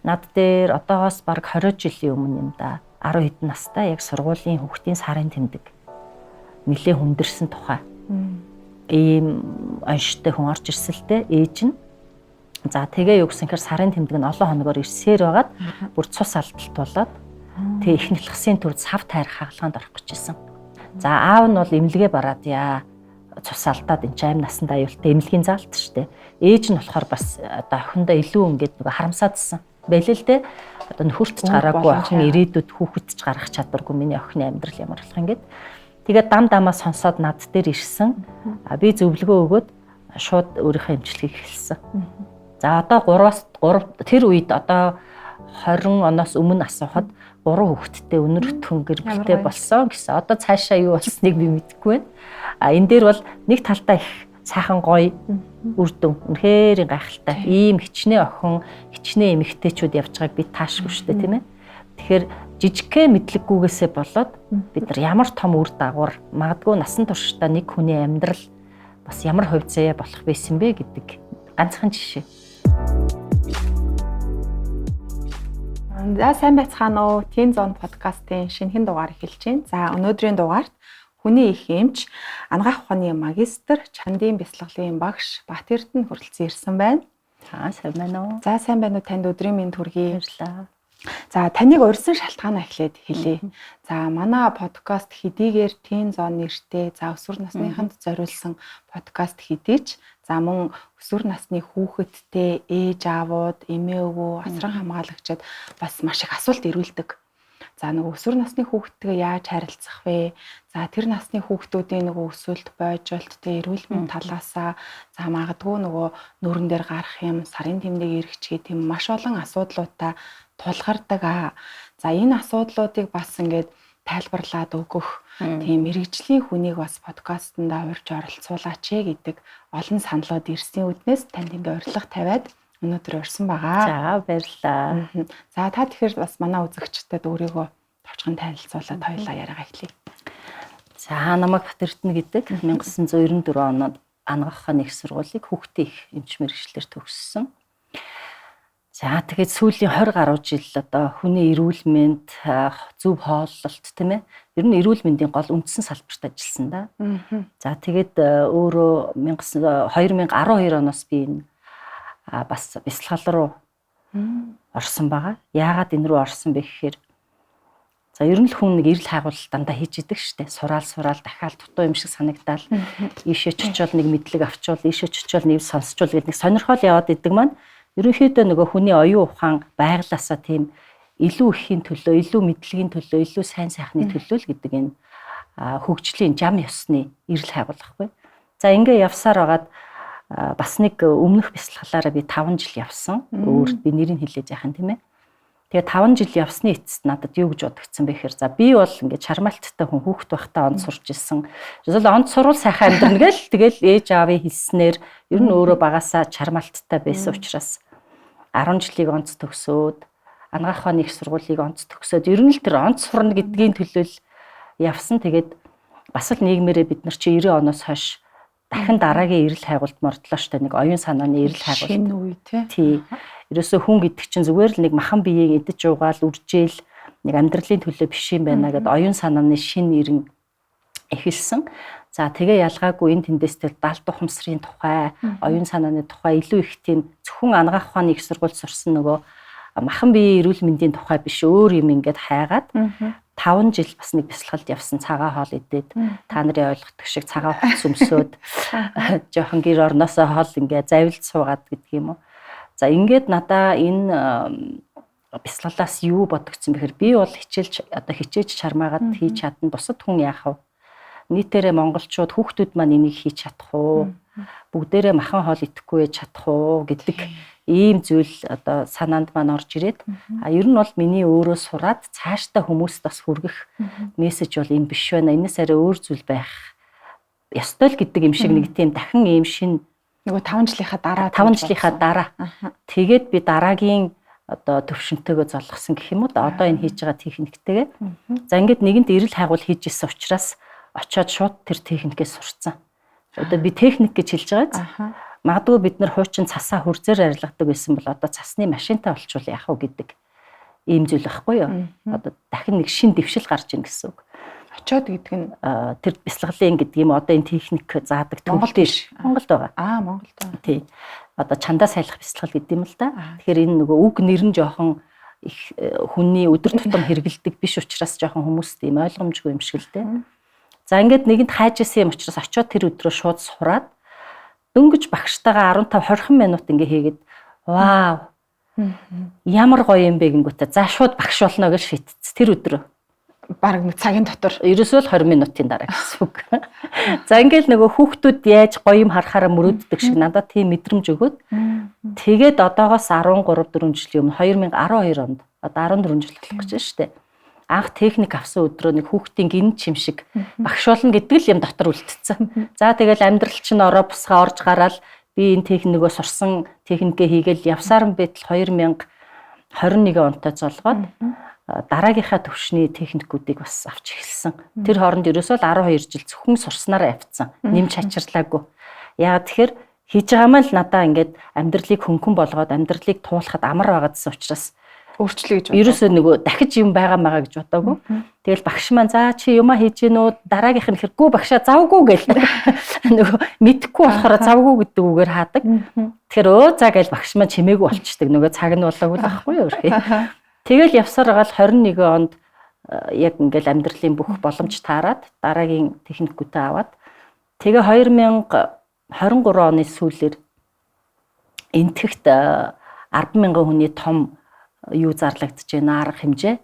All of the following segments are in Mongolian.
Над дээр одоогоос бараг 20 жилийн өмнө юм да. 10 хэдэн настай яг сургуулийн хүүхдийн сарын тэмдэг нэлээ хүндэрсэн тухай. Ийм онштой хүн орж ирсэн л дээ. Ээж нь. За тэгээ юу гэсэн хэр сарын тэмдэг нь олон хоногор ирсээр байгаад бүр цус алдалт болоод тэгээ их нэлхсийн төвд сав тайрах хагалгаанд орох гэж ирсэн. За аав нь бол эмнэлгээ бараад яа цус алдаад энэ ч аим насанд аюултай эмнэлгийн заалт штэ. Ээж нь болохоор бас одоо охиндоо илүү ингээд нөгөө харамсаадсан. Байлээ л дээ. Одоо нөхөрт ч гараагүй охин ирээдүйд хүүхэд ч гаргах чадваргүй миний охины амьдрал ямар болох юм гээд. Тэгээд дам дамаа сонсоод над дээр ирсэн. Би зөвлөгөө өгөөд шууд өөрийнхөө эмчилгээг эхэлсэн. За одоо 3-аас 3 тэр үед одоо 20 оноос өмнө асуухад 3 хүүхэдтэй өнөр өтгөн гэр бүлтэй болсон гэсэн. Одоо цаашаа юу болсныг би мэдэхгүй байна. А энэ дээр бол нэг талдаа их сайхан гоё үр дүн. Үнэхээр гайхалтай. Ийм хичнээн охин, хичнээн эмэгтэйчүүд явж байгааг би таашгүй шүү дээ, тийм ээ. Тэгэхээр жижигхэн мэдлэггүйгээсээ болоод бид нар ямар том үр дагавар, магадгүй насан туршдаа нэг хүний амьдрал бас ямар хувь заяа болох байсан бэ гэдэг ганцхан жишээ. За сайн байцгаана уу? Teen Zone подкастын шинэхэн дугаар эхэлж байна. За өнөөдрийн дугаарт хүний их эмч, анагаах ухааны магистр, чандын бясалгалын багш Бат Эрдэнэ хүрэлцэн ирсэн байна. За сайн байна уу? За сайн байна уу? Танд өдрийн мэнд хүргэе. Баярлалаа. За таныг урьсан шалтгаанаа эхлээд хэлье. За манай подкаст хэдийгээр Teen Zone нэртэй, за өсвөр насныханд зориулсан подкаст хэдий ч за мөн өсвөр насны хүүхэдтэй ээж аавууд, эмээ өвөө, асран хамгаалагчид бас маш их асуулт ирүүлдэг. За нөгөө өсвөр насны хүүхдтэйгээ яаж харилцах вэ? За тэр насны хүүхдүүдийн нөгөө өсвөлт, бойжолт, тэ эрүүл мэнд талаасаа за магадгүй нөгөө нүүрэн дээр гарах юм, сарын тэмдэг эргэчгээ тийм маш олон асуудлуудаа тулгардаг аа. За энэ асуудлуудыг бас ингээд тайлбарлаад өгөх тийм мэрэгжлийн хүнийг бас подкастнда урьж оролцуулаач ээ гэдэг олон саналууд ирсэн үднээс танд ингээ урилга тавиад өнөөдөр урьсан байгаа. За баярлалаа. За та тэгэхээр бас манай үзэгчдэд өөрийгөө товчхон танилцуулаад хоёлаа яриагаа эхлэе. За намайг Бат Эрдэнэ гэдэг 1994 онд анагаах ухааны их сургуулийг хүүхдийн их эмч мэргэжлээр төгссөн. За тэгээд сүүлийн 20 гаруй жил одоо хүний эрүүл мэнд, зөв хооллолт тийм ээ. Ер нь эрүүл мэндийн гол үндсэн салбарт ажилласан да. За тэгээд өөрөө 2012 оноос би энэ бас бясалгал руу орсон байгаа. Яагаад энэ рүү орсон бэ гэхээр за ер нь л хүн нэг эрэл хайгуулалт дандаа хийж идэг штэ. Сураал дахиад дутуу юм шиг санагдаал. Ийшээ ч очиод нэг мэдлэг авчвал, ийшээ ч очиод нэг сонсчвол гэдэг нэг сонирхол яваад идэг маань ерөнхийдөө нөгөө хүний оюун ухаан байглаасаа тийм илүү ихийн төлөө, илүү мэдлэгийн төлөө, илүү сайн сайхны төлөө л гэдэг энэ хөгжлийн жам ёсны эрэл хайгуулахгүй. За ингээ явсаар байгаад бас нэг өмнөх бясалгалаараа би 5 жил явсан. Өөр би нэрийг хэлээж яхан тийм ээ. Тэгээ 5 жил явсны эцэст надад юу гэж бодогдсон бэ гэхээр за би бол ингээд чармаалттай хүн хүүхэд байхдаа онд сурч ирсэн. Эсвэл онд сурвал сайхан амьдрна гэл тэгэл ээж аавын хэлснээр ер нь өөрөө багасаа чармаалттай байсан учраас 10 жилийг онц төгсөөд анагаах ухааны их сургуулийг онц төгсөөд ер нь л тэр онц сурна гэдгийн төлөө л явсан. Тэгээд бас л нийгмээрээ бид нар чи 90 оноос хойш дахин дараагийн эрэл хайгуулт мордлоо штэ, нэг оюун санааны эрэл хайгуулт. Шинэ үе тий. Тий. Ерөөсөө хүн гэдэг чинь зүгээр л нэг махан биеийг идэж уугаал үржээл нэг амьдралын төлөө биш юм байна гэд оюун санааны шинэ эрен эхэлсэн. За тэгээ ялгаагүй энэ тэндээс тэл далд ухамсарын тухай, оюун санааны тухай илүү их тийм зөвхөн анагаах ухааны их сургууль сурсан нөгөө махан биеийн эрүүл мэндийн тухай биш өөр юм ингээд хайгаад 5 жил бас нэг бясалгалд явсан, цагаан хоол идээд та нарын ойлгодог шиг цагаан хувцас өмсөөд жоохон гэр орноосоо хол ингээд завилд суугаад гэдэг юм уу. За ингээд надаа энэ бясалгалаас юу бодогдсон бэхээр би бол хичээлж одоо хичээж чармаагаад хийж чадна, бусад хүн яах вэ? Нийтээрээ монголчууд хүүхдүүд маань энийг хийж чадах уу? Бүгдээрээ махан хоол идэхгүй чадах уу гэдэг ийм зүйл одоо санаанд маань орж ирээд а ер нь бол миний өөрөө сураад цаашдаа хүмүүст бас хүргэх мессеж бол энэ биш байна. Энэс арай өөр зүйл байх ёстой л гэдэг юм шиг нэг тийм дахин ийм шин нөгөө 5 жилийнхаа дараа 5 жилийнхаа дараа тэгээд би дараагийн одоо төвшөнтэйгөө золгосон гэх юм уу да. Одоо энэ хийж байгаа техниктэйгээ. За ингээд нэгэнт эрэл хайгуул хийж исэн учраас очиод шууд тэр техникээс сурцсан. Одоо би техник гэж хэлж байгаа биз. Магадгүй бид нар хуучин цасаа хөрзөөр арилгадаг байсан бол одоо цасны машинтай болчвол яах вэ гэдэг ийм зүйл байхгүй юу? Одоо дахин нэг шин дэвшил гарч ийн гэсэн үг. Очоод гэдэг нь тэр бясалгалын гэдэг юм одоо энэ техник заадаг Монголд биш. Монголд байгаа. Аа, Монголд байгаа. Тий. Одоо чандаа сайлах бясалгал гэдэг юм л да. Тэгэхээр энэ нөгөө үг нэр нь жоохон их хүний өдөр тутам хэрэгэлдэг биш учраас жоохон хүмүүст ийм ойлгомжгүй юм шиг л дээ. За ингээд нэгэнд хайж исэн юм учраас очиод тэр өдрөө шууд сураад дөнгөж багштайгаа 15 20 минут ингээ хийгээд вау ямар гоё юм бэ гингүүтээ за шууд багш болно гэж шийдсэн тэр өдрөө. Бараг нэг цагийн дотор. Ерөөсөө л 20 минутын дараа гэсэн үг. За ингээл нөгөө хүүхдүүд яаж гоё юм харахаараа мөрөөддөг шиг надад тийм мэдрэмж өгөөд тэгээд одоогоос 13 4 жилийн өмнө 2012 онд одоо 14 жил болох гэж байна шүү дээ. Анх техник авсан өдрөө нэг хүүхдийн гин чим шиг багш болно гэдэг л юм дотор үлдсэн. За тэгэл амьдрал чинь ороо бусгаа орж гараал би энэ техникөө сурсан техникээ хийгээл явсаар нь байтал 2021 онтой золгоод дараагийнхаа төвшний техникүүдийг бас авч эхэлсэн. Тэр хооронд ерөөсөө л 12 жил зөвхөн сурснараа явцсан. Нэмж хачирлаагүй. Яагаад тэгэхээр хийж байгаа маа л надаа ингээд амьдралыг хөнгөн болгоод амьдралыг туулахад амар байгаадсан учраас өөрчлөе гэж бодоо. Ерөөсөө нөгөө дахиж юм байгаа маа гэж бодоагүй. Тэгэл багш маань за чи юмаа хийж гин үү дараагийнх нь хэрэггүй багшаа завгүй гэл. Нөгөө мэдхгүй болохоор завгүй гэдэг үгээр хаадаг. Тэгэхээр өө за гэл багш маань чимээгүй болчдөг. Нөгөө цаг нь болоогүй л байхгүй юу. Тэгэл явсаар гал 21 онд яг ингээл амьдралын бүх боломж таарад дараагийн техникүүтээ аваад тэгээ 2023 оны сүүлээр Энэтхэгт 10,000 хүний том юу зарлагдаж байна арга хэмжээ.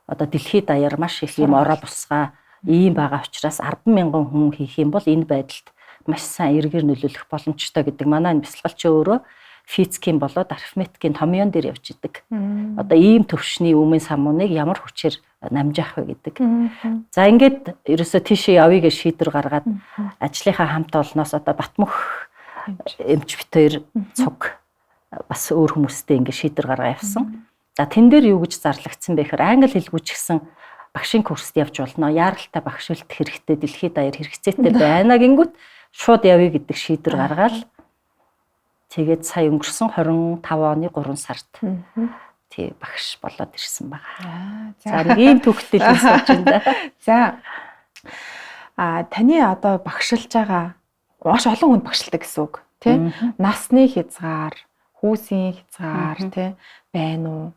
Одоо дэлхийд даяар маш их юм ороо бусгаа ийм байгаа учраас 10,000 хүн хийх юм бол энэ байдалд маш сайн эргээр нөлөөлөх боломжтой гэдэг манай энэ бясалгалч өөрөө физикийн болоод арифметикийн томьёон дээр явж идэг. Одоо ийм төвшний өмнө самууныг ямар хүчээр намжаах вэ гэдэг. За ингээд ерөөсөө тийшээ явъя гэж шийдвэр гаргаад ажлынхаа хамт олноос одоо Батмөх эмч бит хоёр цуг бас өөр хүмүүстэй ингээд шийдвэр гаргаа явсан. За тэн дээр юу гэж зарлагдсан бэ гэхээр англи хэлгүй ч гэсэн багшийн курст явж болно. Яаралтай багш үлдэх хэрэгтэй, дэлхийд даяар хэрэгцээтэй байна гингүүт шууд явъя гэдэг шийдвэр гаргаал. Тэгээд сая өнгөрсөн 25 оны 3 сард тий багш болоод ирсэн байгаа. За нэг ийм түүхтэй л сууж байна да. За таны одоо багшилж байгаа маш олон хүнд багшилдаг гэсэн үг тий. Насны хязгаар, хүүсийн хязгаар тий байна уу?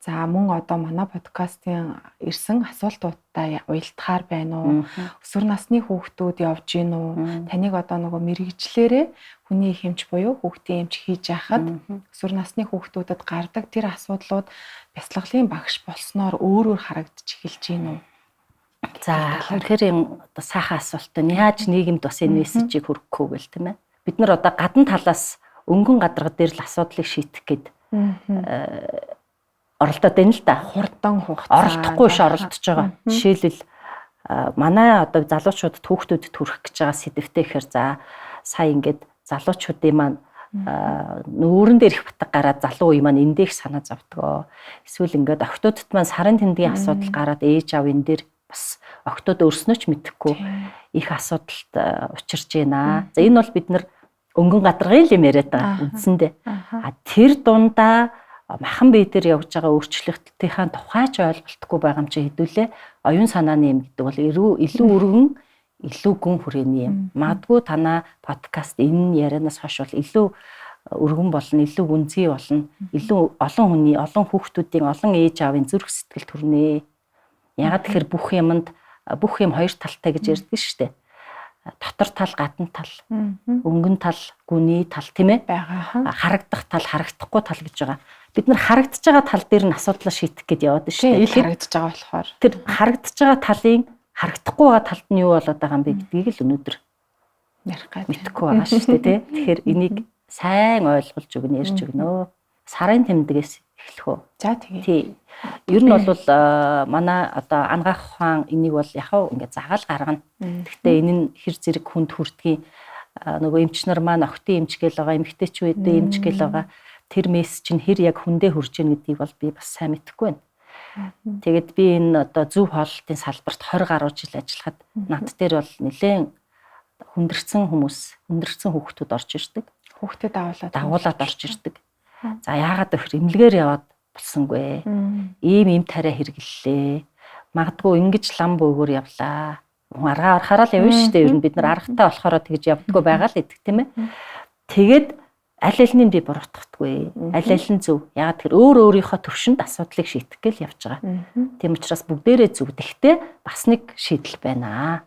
За мөн одоо манай подкастын ирсэн асуултуудтай уялдахаар байна уу? Өсвөр насны хүүхдүүд явж гин үү? Таныг одоо нөгөө мэрэгжлээрээ хүний их эмч буюу хүүхдийн эмч хийж яхад өсвөр насны хүүхдүүдэд гардаг тэр асуудлууд бясалгалын багш болсноор өөр өөр харагдчих эхэлж гин үү? За үнэхээр юм одоо сайхан асуулт байна. Яаж нийгэмд бас энэ мессежийг хүргэх үү гэл тийм ээ. Бид нар одоо гадна талаас өнгөн гадарга дээр л асуудлыг шийдэх гээд оролдоод байна л да. Хурдан хугацаа оролдохгүй ш оролдож байгаа. Жишээлбэл манай одоо залуучуудад хүүхдүүдэд хүрэх гэж байгаа сэдвтэй гэхээр за сая ингээд залуучуудын маань нүүрэн дээр их батг гараад залуу үе маань энэ дээр их санаа зовдгоо. Эсвэл ингээд охтуудад маань сарын тэмдгийн асуудал гараад ээж аав энэ дээр бас охтууд өөрснөө ч мэдэхгүй их асуудалд учирч байна. За энэ бол бид нар өнгөн гадаргын л юм яриад байгаа үндсэндээ. А тэр дундаа махан бие дээр явж байгаа өөрчлөлтийнхаа тухай ч ойлголтгүй байгаа юм чи хэдүүлээ оюун санааны юм гэдэг бол илүү өргөн илүү гүн хүрээний юм. Магадгүй танаа подкаст энэ ярианаас хойш бол илүү өргөн болно, илүү гүнзгий болно, илүү олон хүний, олон хүүхдүүдийн, олон ээж аавын зүрх сэтгэл төрнө. Ягаад тэгэхээр бүх юмд бүх юм хоёр талтай гэж ярьдаг шүү дээ. Дотор тал, гадна тал, өнгөн тал, гүний тал тийм ээ? Байгаа. Харагдах тал, харагдахгүй тал гэж байгаа. Бид нар харагдаж байгаа тал дээр нь асуудлаа шийдэх гээд яваад шүү дээ. Ил харагдаж байгаа болохоор. Тэр харагдаж байгаа талын харагдахгүй байгаа талд нь юу болоод байгаа юм бэ гэдгийг л өнөөдөр ярих гад мэдэхгүй байгаа шүү дээ, тий. Тэгэхээр энийг сайн ойлгуулж өгнө, ярьж өгнө. Сарын тэмдгээс эхлэх үү? За тэгээ. Тий. Ер нь бол манай одоо ангаах ухаан энийг бол яхав ингээд загаал гаргана. Гэхдээ энэ нь хэр зэрэг хүнд хүрдгийг нөгөө эмч нар маань охтын эмч гээл байгаа, эмэгтэйчүүдийн эмч гээл байгаа. Тэр мессеж нь хэр яг хүндээ хүрж ийн гэдгийг бол би бас сайн мэдэхгүй байна. Тэгээд би энэ одоо зөв хооллолтын салбарт 20 гаруй жил ажиллахад над дээр бол нэлээд хүндэрсэн хүмүүс, хүндэрсэн хүүхдүүд орж ирдэг. Хүүхдээ дагуулад орж ирдэг. За яагаад гэхээр эмнэлгээр яваад болсонгүй. Ийм тариа хэрэглэлээ. Магадгүй ингэж лам бөөгөр явлаа. Хүн аргаа орохороо л явна шүү дээ. Ер нь бид нар аргатай болохоор тэгж явдггүй байгаа л идэх тийм ээ. Тэгээд аль аль нь би буруутгахдаггүй. Аль аль нь зөв. Яагаад тэгэхээр өөр өөрийнхөө төвшөнд асуудлыг шийдэх гээл явж байгаа. Тийм учраас бүгдээрээ зөв. Гэхдээ бас нэг шийдэл байна.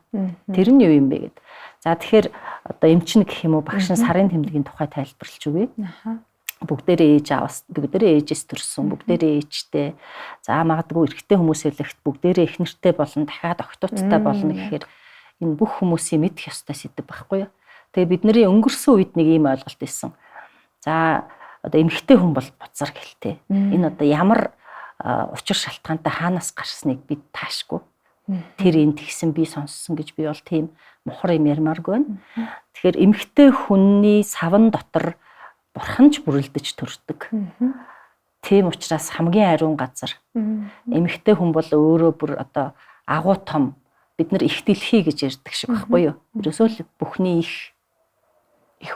Тэр нь юу юм бэ гэд. За тэгэхээр одоо эмчин гэх юм уу багш нь сарын тэмдгийн тухай тайлбарлаж өгье. Бүгдээрээ ээж аавас, бүгдээрээ ээжээс төрсөн, бүгдээрээ ээжтэй. За магадгүй эрэгтэй хүмүүс хэлэхэд бүгдээрээ их нэртэй болно, дахиад октооттой болно гэхээр энэ бүх хүмүүсийн мэдэх ёстой сэдэв байхгүй юу? Тэгээ бидний өнгөрсөн үед нэг ийм ойлголт байсан. За одоо эмэгтэй хүн бол бузар гэлтэй. Энэ одоо ямар учир шалтгаантай хаанаас гарсныг бид таашгүй. Тэр энэ тэгсэн би сонссон гэж би бол тийм мухар юм ярмааргүй байна. Тэгэхээр эмэгтэй хүний савн дотор бурхан ч бүрэлдэж төрдөг. Тийм учраас хамгийн ариун газар. Эмэгтэй хүн бол өөрөө бүр одоо агуу том бид нар их дэлхий гэж ярьдаг шиг байхгүй юу? Ерөөсөө л бүхний их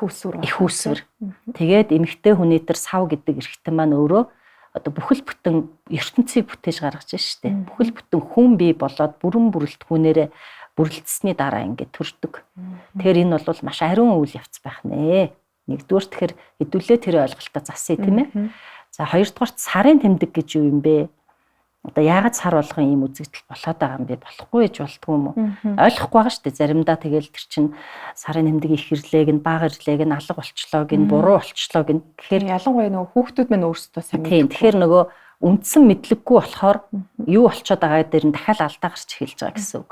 үүсвэр. Их үүсвэр. Тэгээд эмэгтэй хүний тэр сав гэдэг эрхтэн маань өөрөө одоо бүхэл бүтэн ертөнцийг бүтээж гаргаж штэ. Бүхэл бүтэн хүн бий болоод бүрэн бүрэлдэхүүнээрээ бүрэлдсэний дараа ингээд төрдөг. Тэгэхээр энэ бол маш ариун үйл явц байх нэ. Нэгдүгээр тэгэхээр хэдүүлээ тэр ойлголтоо засъя тийм ээ. За хоёрдугаарт сарын тэмдэг гэж юу юм бэ? Одоо яагаад сар болгон ийм үзэгдэл болоод байгаа юм бэ? Болохгүй гэж болдгоо юм уу? Ойлгохгүй байгаа шүү дээ. Заримдаа тэгэл тэр чинь сарын тэмдэг их ирлээ гэн, бага ирлээ гэн, алга болчлоо гэн, буруу болчлоо гэн. Тэгэхээр ялангуяа нөгөө хүүхдүүд мань өөрсдөө сайн мэддэг. Тийм. Тэгэхээр нөгөө үндсэн мэдлэггүй болохоор юу болчиход байгаа дээр нь дахиад алдаа гарч эхэлж байгаа гэсэн үг.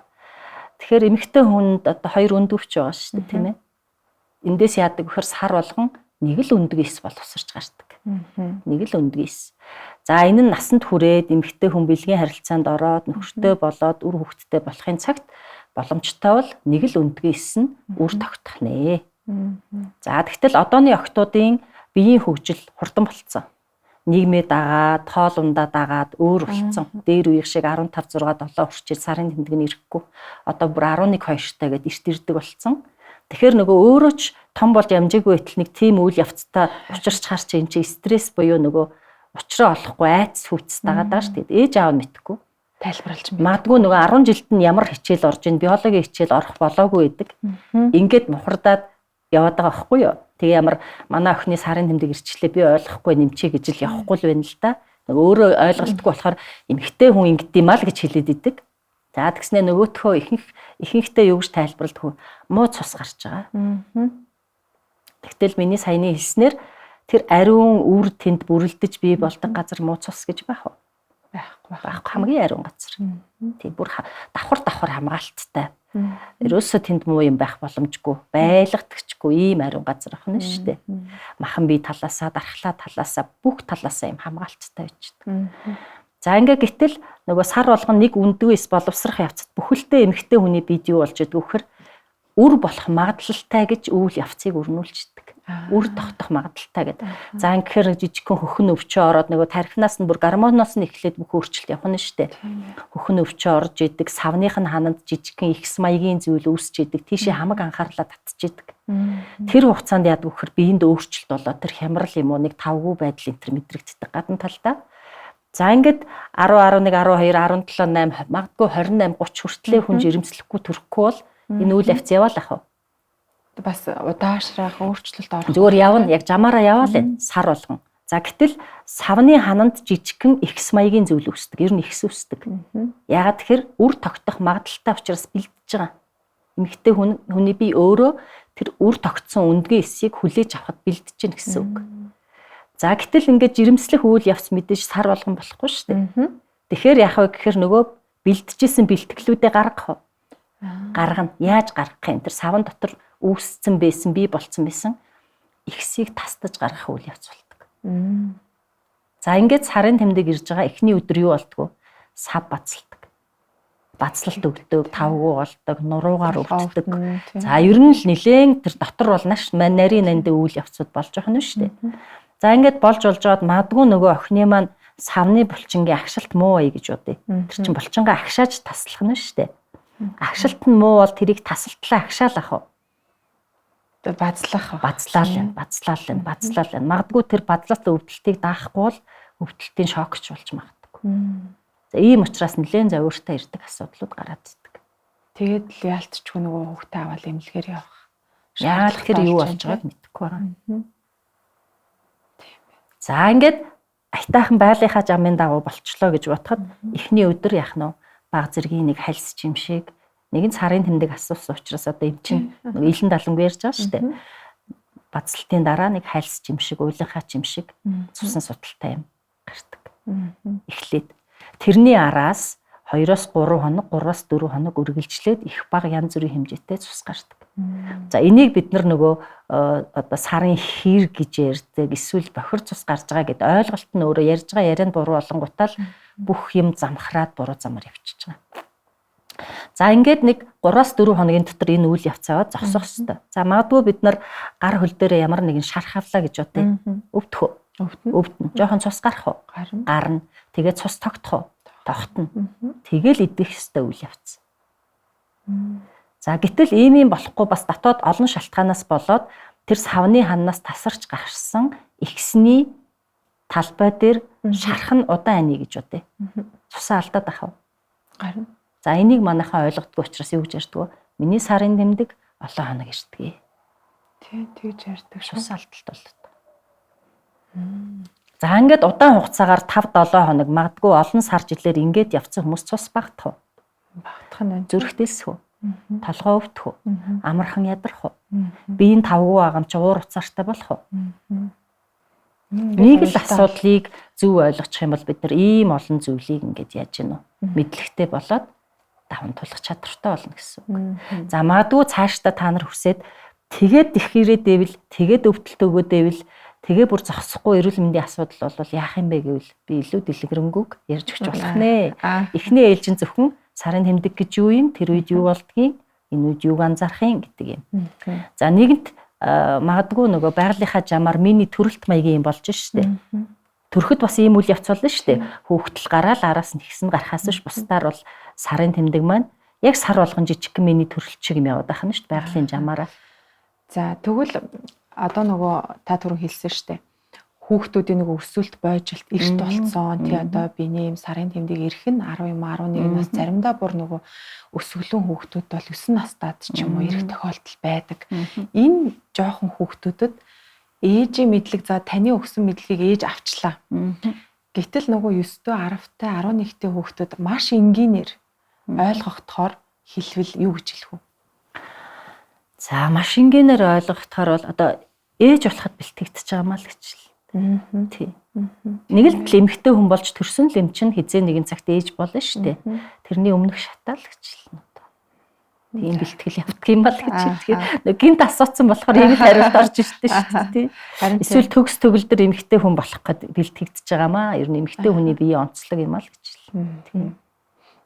Тэгэхээр эмэгтэй хүнд одоо хоёр өндөвч байгаа шүү дээ, тийм ээ. Эндээс яадаг гэхээр сар болгон нэг л өндгийс боловсрч гардаг. Нэг л өндгийс. За энэ нь насанд хүрээд эмэгтэй хүн бэлгийн харилцаанд ороод нөхөртэй болоод үр хөвгттэй болохын цагт боломжтой бол нэг л өндгийс нь үр тогтох нэ. За тэгтэл одооны охтуудын биеийн хөгжил хурдан болцсон. Нийгмээ дагаад, хоол ундаа дагаад өөр болцсон. Дээр үеих шиг 15 6 7 хүрчээр сарын тэмдэг нь ирэхгүй. Одоо бүр 11 2-тай гэдээ эрт ирдэг болцсон. Тэгэхээр нөгөө өөрөө ч том болж амжаагүй байтал нэг тийм үйл явцтай учирч харч юм чи стресс буюу нөгөө учраа олохгүй айц хүүц дагаад байгаа шүү дээ. Ээж аав нь мэдэхгүй. Тайлбарлаж мэдгүй. Магадгүй нөгөө 10 жилд нь ямар хичээл орж ийн биологийн хичээл орох болоогүй байдаг. Ингээд мухардаад яваад байгаа байхгүй юу? Тэгээ ямар манай охины сарын тэмдэг ирчлээ би ойлгохгүй нэмчээ гэж л явахгүй л байна л да. Нөгөө өөрөө ойлголтгүй болохоор эмэгтэй хүн ингэдэм аа л гэж хэлээд идэг. За тэгснэ нөгөөтхөө ихэнхдээ юу гэж тайлбарладаг вэ? Муу цус гарч байгаа. Тэгтэл миний саяны хэлснээр тэр ариун үр тэнд бүрэлдэж бий болдог газар муу цус гэж байх уу? Байхгүй. Хамгийн ариун газар. Тийм бүр давхар хамгаалттай. Ерөөсөө тэнд муу юм байх боломжгүй. Байлгадагчгүй ийм ариун газар ах нь шүү дээ. Махан бие талаасаа, дархлаа талаасаа, бүх талаасаа юм хамгаалттай байждаг. За ингээ гэтэл нөгөө сар болгон нэг өндгөө эс боловсрох явцад бүхэлдээ эмэгтэй хүний бид юу болж идэг вөхөр үр болох магадлалтай гэж үйл явцыг өрнүүлждэг. Үр тогтох магадлалтай гэдэг. За ингэхээр жижигхэн хөхөн өвчөө ороод нөгөө тархинаас нь бүр гормоноос нь эхлээд бүх өөрчлөлт явах нь шүү дээ. Хөхөн өвчөө орж идэг, савных нь хананд жижигхэн ихс маягийн зүйл үүсч идэг, тийшээ хамаг анхаарлаа татж идэг. Тэр хугацаанд яадаг вөхөр биеинд өөрчлөлт болоод тэр хямрал юм уу нэг тавгүй байдал энэ төр мэдрэгддэг гадна талдаа. За ингээд 10 11 12 17 8 магадгүй 28 30 хүртлээ хүн жирэмслэхгүй төрөхгүй бол энэ үйл явц яваал ах уу? Бас удаашрах өөрчлөлт орох. Зүгээр явна, яг жамаараа яваал энэ сар болгон. За гэтэл савны хананд жижигхэн ихс маягийн зүйл үүсдэг. Ер нь ихс үүсдэг. Яагаад тэгэхээр үр тогтох магадлалтай учраас бэлдэж байгаа. Эмэгтэй хүний бие өөрөө тэр үр тогтсон өндгөө эсийг хүлээж авахд бэлдэж гин гэсэн үг. За гэтэл ингээд жирэмслэх үйл явц мэдээж сар болгон болохгүй шүү дээ. Тэгэхээр яах вэ гэхээр нөгөө бэлтжижсэн бэлтгэлүүдээ гаргах уу? Гаргана. Яаж гаргах юм? Тэр савн дотор үүсцэн байсан, бий болцсон байсан ихсийг тастаж гаргах үйл явц болдог. За ингээд сарын тэмдэг ирж байгаа эхний өдөр юу болдгоо? Сав бацалдаг. Бацлалт өгдөг, тавгүй болдог, нуруугаар өвддөг. За ер нь л нилээн тэр дотор бол маш нарийн нандин үйл явцуд болж байгаа нь шүү дээ. За ингээд болж жоод магадгүй нөгөө охины маань савны булчингийн агшилт муу ая гэж бодъё. Тэр чинь булчингаа агшааж таслах нь шүү дээ. Агшилт нь муу бол тэрийг тасалтлаа агшаал ах уу? Базлах. Базлаал, базлаал, базлаал. Магадгүй тэр базлалт өвдөлтийг даахгүй бол өвдөлтийн шокч болж магадгүй. За ийм учраас нэлээд зовиортой ирдэг асуудлууд гараад ирдэг. Тэгээд л яалтчгүй нөгөө хүүхдээ аваад эмнэлгээр явах. Яагаад тэр юу болж байгааг мэдэхгүй байгаа. За ингээд аятайхан байлынхаа жамын дагуу болчлоо гэж бодоход эхний өдөр яах нь баг зэргийн нэг хальс юм шиг нэгэн сарын тэмдэг асуусан учраас одоо эн чинь илэн далангүй ярьж байгаа шүү дээ. Базлтын дараа нэг хальс юм шиг, уйлынхаа юм шиг цусан судалтай юм гардаг. Эхлээд тэрний араас 2-оос 3 хоног, 3-аас 4 хоног үргэлжлээд их бага янз бүрийн хэмжээтэй цус гардаг. За энийг бид нар нөгөө одоо сарын хэр гэж ярьдаг, эсвэл бохир цус гарч байгаа гэд ойлголт нь өөрөө ярьж байгаа ярианд буруу болонгуудаа л бүх юм замхраад буруу замаар явчихж байгаа. За ингээд нэг 3-аас 4 хоногийн дотор энэ үйл явц аваад зогсох ёстой. За магадгүй бид нар гар хөл дээрээ ямар нэгэн шарх авлаа гэж бодъё. Өвдөх үү? Өвдөнө. Жохон цус гарах уу? Гарна. Тэгээд цус тогтох уу? Тогтно. Тэгэл идэх ёстой үйл явц. За гэтэл ийм юм болохгүй бас дотоод олон шалтгаанаас болоод тэр савны ханнаас тасарч гарсан ихсний талбай дээр шарх нь удаан ани гэж бодъё. Цусаа алдаад ах уу? Гарна. За энийг манайхан ойлгодгүй учраас юу гэж ярьдаг вэ? Миний сарын тэмдэг олон хоног ирдэг. Тий, тэгж ярьдаг. Цус алдалт болдог. За ингээд удаан хугацаагаар 5-7 хоног магадгүй олон сар жилээр ингээд явцсан хүмүүс цус багтах уу? Багтах нь байна. Зүрхтэлсэх үү? Толгой өвдөх үү? Амархан ядрах уу? Биеийн тавгүй байгаа юм чи уур уцаартай болох уу? Нэг л асуудлыг зөв ойлгочих юм бол бид нар ийм олон зүйлийг ингээд яаж гэнэ үү? Мэдлэгтэй болоод даван тулах чадвартай болно гэсэн үг. За магадгүй цаашдаа та нар хүсээд тэгээд их ирээдэвэл тэгээд өвдөлт өгөөдөөвэл тэгээ бүр зогсохгүй эрүүл мэндийн асуудал бол яах юм бэ гэвэл би илүү дэлгэрэнгүйг ярьж өгч болох нэ. Эхний ээлжин зөвхөн сарын тэмдэг гэж юу юм? Тэр үед юу болдгийг, энэ үед юуг анзаарах юм гэдэг юм. За нэгэнт магадгүй нөгөө байгалийнхаа жамаар миний төрөлт маягийн юм болж штэ. Төрөхөд бас ийм үйл явц болно штэ. Хүүхдэл гараал араас нь ихсэн гарахаас биш бусдаар бол сарын тэмдэг маань яг сар болгон жижигхэн миний төрөлт шиг юм яваад байх нь штэ байгалийн жамаараа. За тэгвэл одоо нөгөө та түрүү хэлсэн штэ. Хүүхдүүдийн нөгөө өсөлт бойжилт эрт болцсон. Тий одоо биений юм сарын тэмдэг ирэх нь 10 юм 11 нас заримдаа бүр нөгөө өсөглөн хүүхдүүд бол 9 настад ч юм уу ирэх тохиолдол байдаг. Энэ жоохон хүүхдүүдэд ээжийн мэдлэг за таны өгсөн мэдлэгийг ээж авчлаа. Гэтэл нөгөө 9-д 10-тай 11-тэй хүүхдүүд маш энгийнээр ойлгохдохоор хэлвэл юу гэж хэлэх вэ? За маш энгийнээр ойлгохдохоор бол одоо ээж болоход бэлтгэгдэж байгаа маа л гэж л. Тий. Нэг л эмэгтэй хүн болж төрсөн л эм чинь хизээ нэгэн цагт ээж болно шүү дээ. Тэрний өмнөх шатаал гэж л. Тийм бэлтгэл явдаг юм бол гэж хэлдэг. Нэг гинт асууцсан болохоор ийм л хариулт орж ирдэ шүү дээ. Эсвэл төгс төгөлдөр эмэгтэй хүн болох гээд бэлтгэгдэж байгаа маа. Ер нь эмэгтэй хүний биеийн онцлог юм аа л гэж л. Тийм.